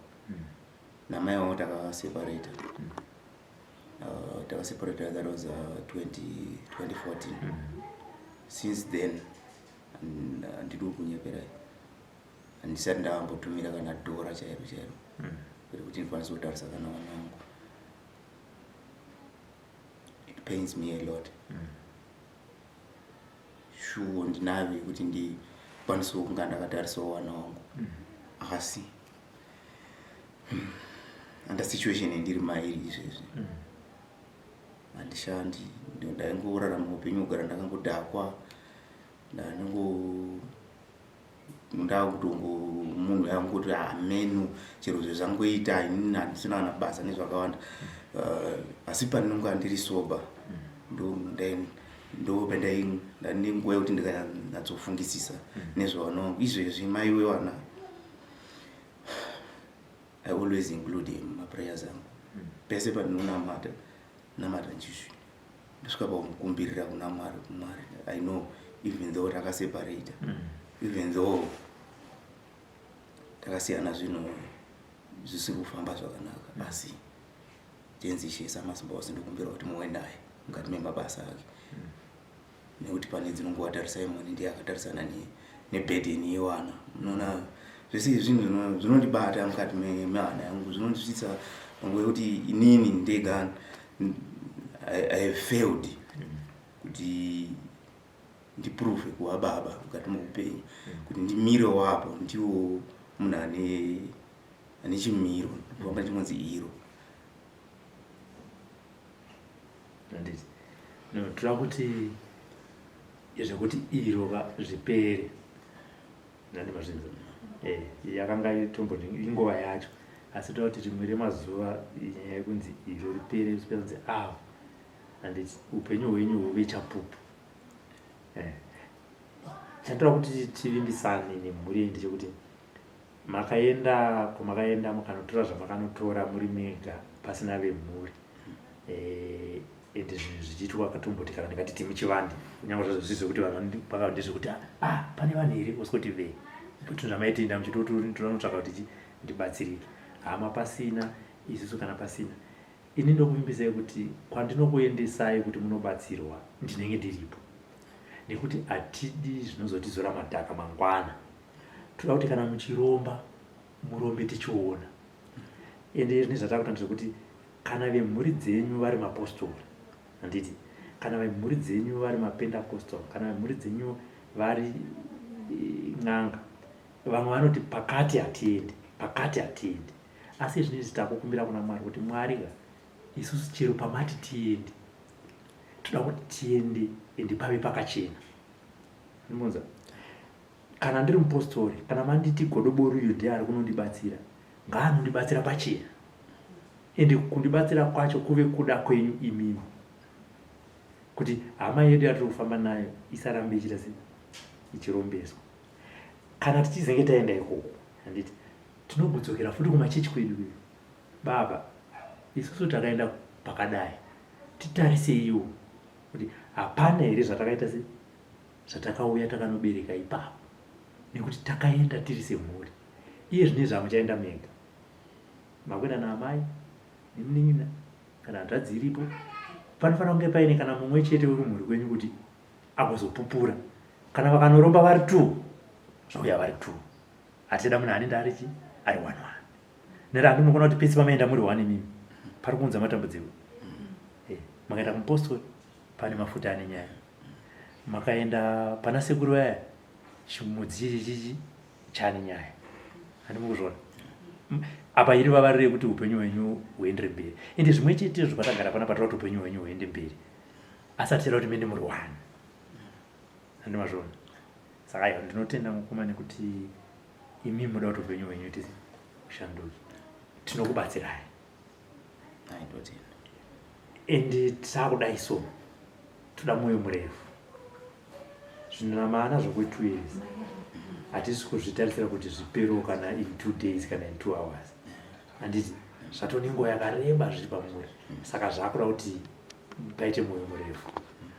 Naamai vavo takaseparata. Takaseparata, that was 2014. Since then handidi kunyeperai, handisati ndambotumira kana dhora chairo chairo rekuti ndikwanise kutarisa kana vana vangu. It pains me a lot. Shuwo ndinayo yekuti ndikwanisewo kunga ndakatarisawo vana vangu, asi under situation yandiri mairi izvezvi, handishandi. Ndaingorarama upenyu kugara ndakangodhakwa, ndanongo ndakutongo munhu yangoti hameno chero zvezvangoita, inini handisina kana basa nezvakawanda. Asi pandinonga ndiri sober, ndo ndane nguva yekuti ndikanyatsofungisisa nezvevana vangu. Izvezvi mai wevana, I always include him mumaprayers angu. Pese pandinonamata namata, ndichisvi ndosvika pakumukumbirira kuna Mwari. Mwari, I know even though takaseparata, even though takasiyana, zvinhu zvisiri kufamba zvakanaka, asi tenzi Ishe samasimba ose, ndikumbira kuti muwe naye mukati memabasa ake, nekuti pane dzinonguva tarisai moni ndiye akatarisana neburden yewana. Unoona, zvese izvi zvinhu zvinondibata mukati mehana yangu, zvinondisvitsa panguva yekuti inini ndega I have failed kuti ndiprove kuva baba mukati meupenyu, kuti ndimire wapo ndiwo munhu ane chimiro, kufamba ndichingonzi iro. Handiti no, toda kuti zvekuti iro ka zvipere. Nandi mazvinzwa, yakanga itomboti inguva yacho, asi toda kuti rimwe remazuva nyaya yekunzi iro ripere, ripere kunzi avo, handiti upenyu hwenyu huve chapupu. Chandoda kuti tivimbisane nemhuri yenyu ndechekuti makaenda kwamakaenda, mukanotora zvamakanotora muri mega pasina vemhuri, ende zvinhu zvichiitwa katomboti kana ndingati timi chivande, kunyange zvazvo zvisi zvekuti vanhu vaka ndezvekuti ah, pane vanhu here osikoti ve kuti zvamaitienda muchitonotsvaka kuti ndibatsirike hama pasina isusu kana pasina ini. Ndokuvimbisai kuti kwandinokuendesai kuti munobatsirwa, ndinenge ndiripo, nekuti hatidi zvinozotizora madhaka mangwana. Toda kuti kana muchiromba, murombe tichiona. Ende zvine zvatakuita ndezvekuti kana vemhuri dzenyu vari mapostori, handiti, kana vemhuri dzenyu vari mapentecostal, kana vemhuri dzenyu vari n'anga, vamwe vanoti pakati hatiendi, pakati hatiendi, asi zvinezvi takukumbira kuna Mwari kuti Mwari ka, isusu chero pamati tiende, toda kuti tiende ende pave pakachena. Ndibvunza, kana ndiri mupostori, kana manditi godobori uyu ndiye ari kunondibatsira, ngaanondibatsira pachena, ende kundibatsira kwacho kuve kuda kwenyu imimi, kuti hama yedu yatiri kufamba nayo isarambe ichiita se ichirombeswa. Kana tichizenge taenda ikoko, handiti tinogodzokera futi kumachechi kwedu kwedu, baba isusu takaenda pakadai, titariseiwo kuti hapana here zvatakaita se zvatakauya takanobereka ipapo, nekuti takaenda tiri semhuri. Iye zvinezvi hamuchaenda mega, makuenda naamai nemunin'ina kana hanzvadzi iripo. Panofanira kunge paine kana mumwe chete wekumhuri kwenyu kuti agozopupura. Kana vakanoromba vari two, zvouya vari two. Hatichada munhu anenge ari chi ari one one, nekuti handimukona kuti pese pamaenda muri one imimi pari kuunza matambudziko. Makaenda kumupostori, pane mafuta ane nyaya. Makaenda pana sekuru vaya, chimudzi chichi chichi chane nyaya. Handimukuzviona apa iri vavariro yekuti upenyu hwenyu huendere mberi. Ende zvimwe chetezvo patagara pana patira kuti upenyu hwenyu huende mberi, asi hatichada kuti muende muri one. Handimazviona. Saka aiwa, ndinotenda mukoma nekuti Imi muda kuti upenyu hwenyu tisi ushanduke, tinokubatsirai. And takudai so toda mwoyo murefu. Zvinhu namana zvokwe 2 years hatisi kuzvitarisira kuti zviperewo kana in 2 days kana in 2 hours, handiti? Zvatone nguva yakareba zviri pamuri, saka zvakuda kuti paite mwoyo murefu.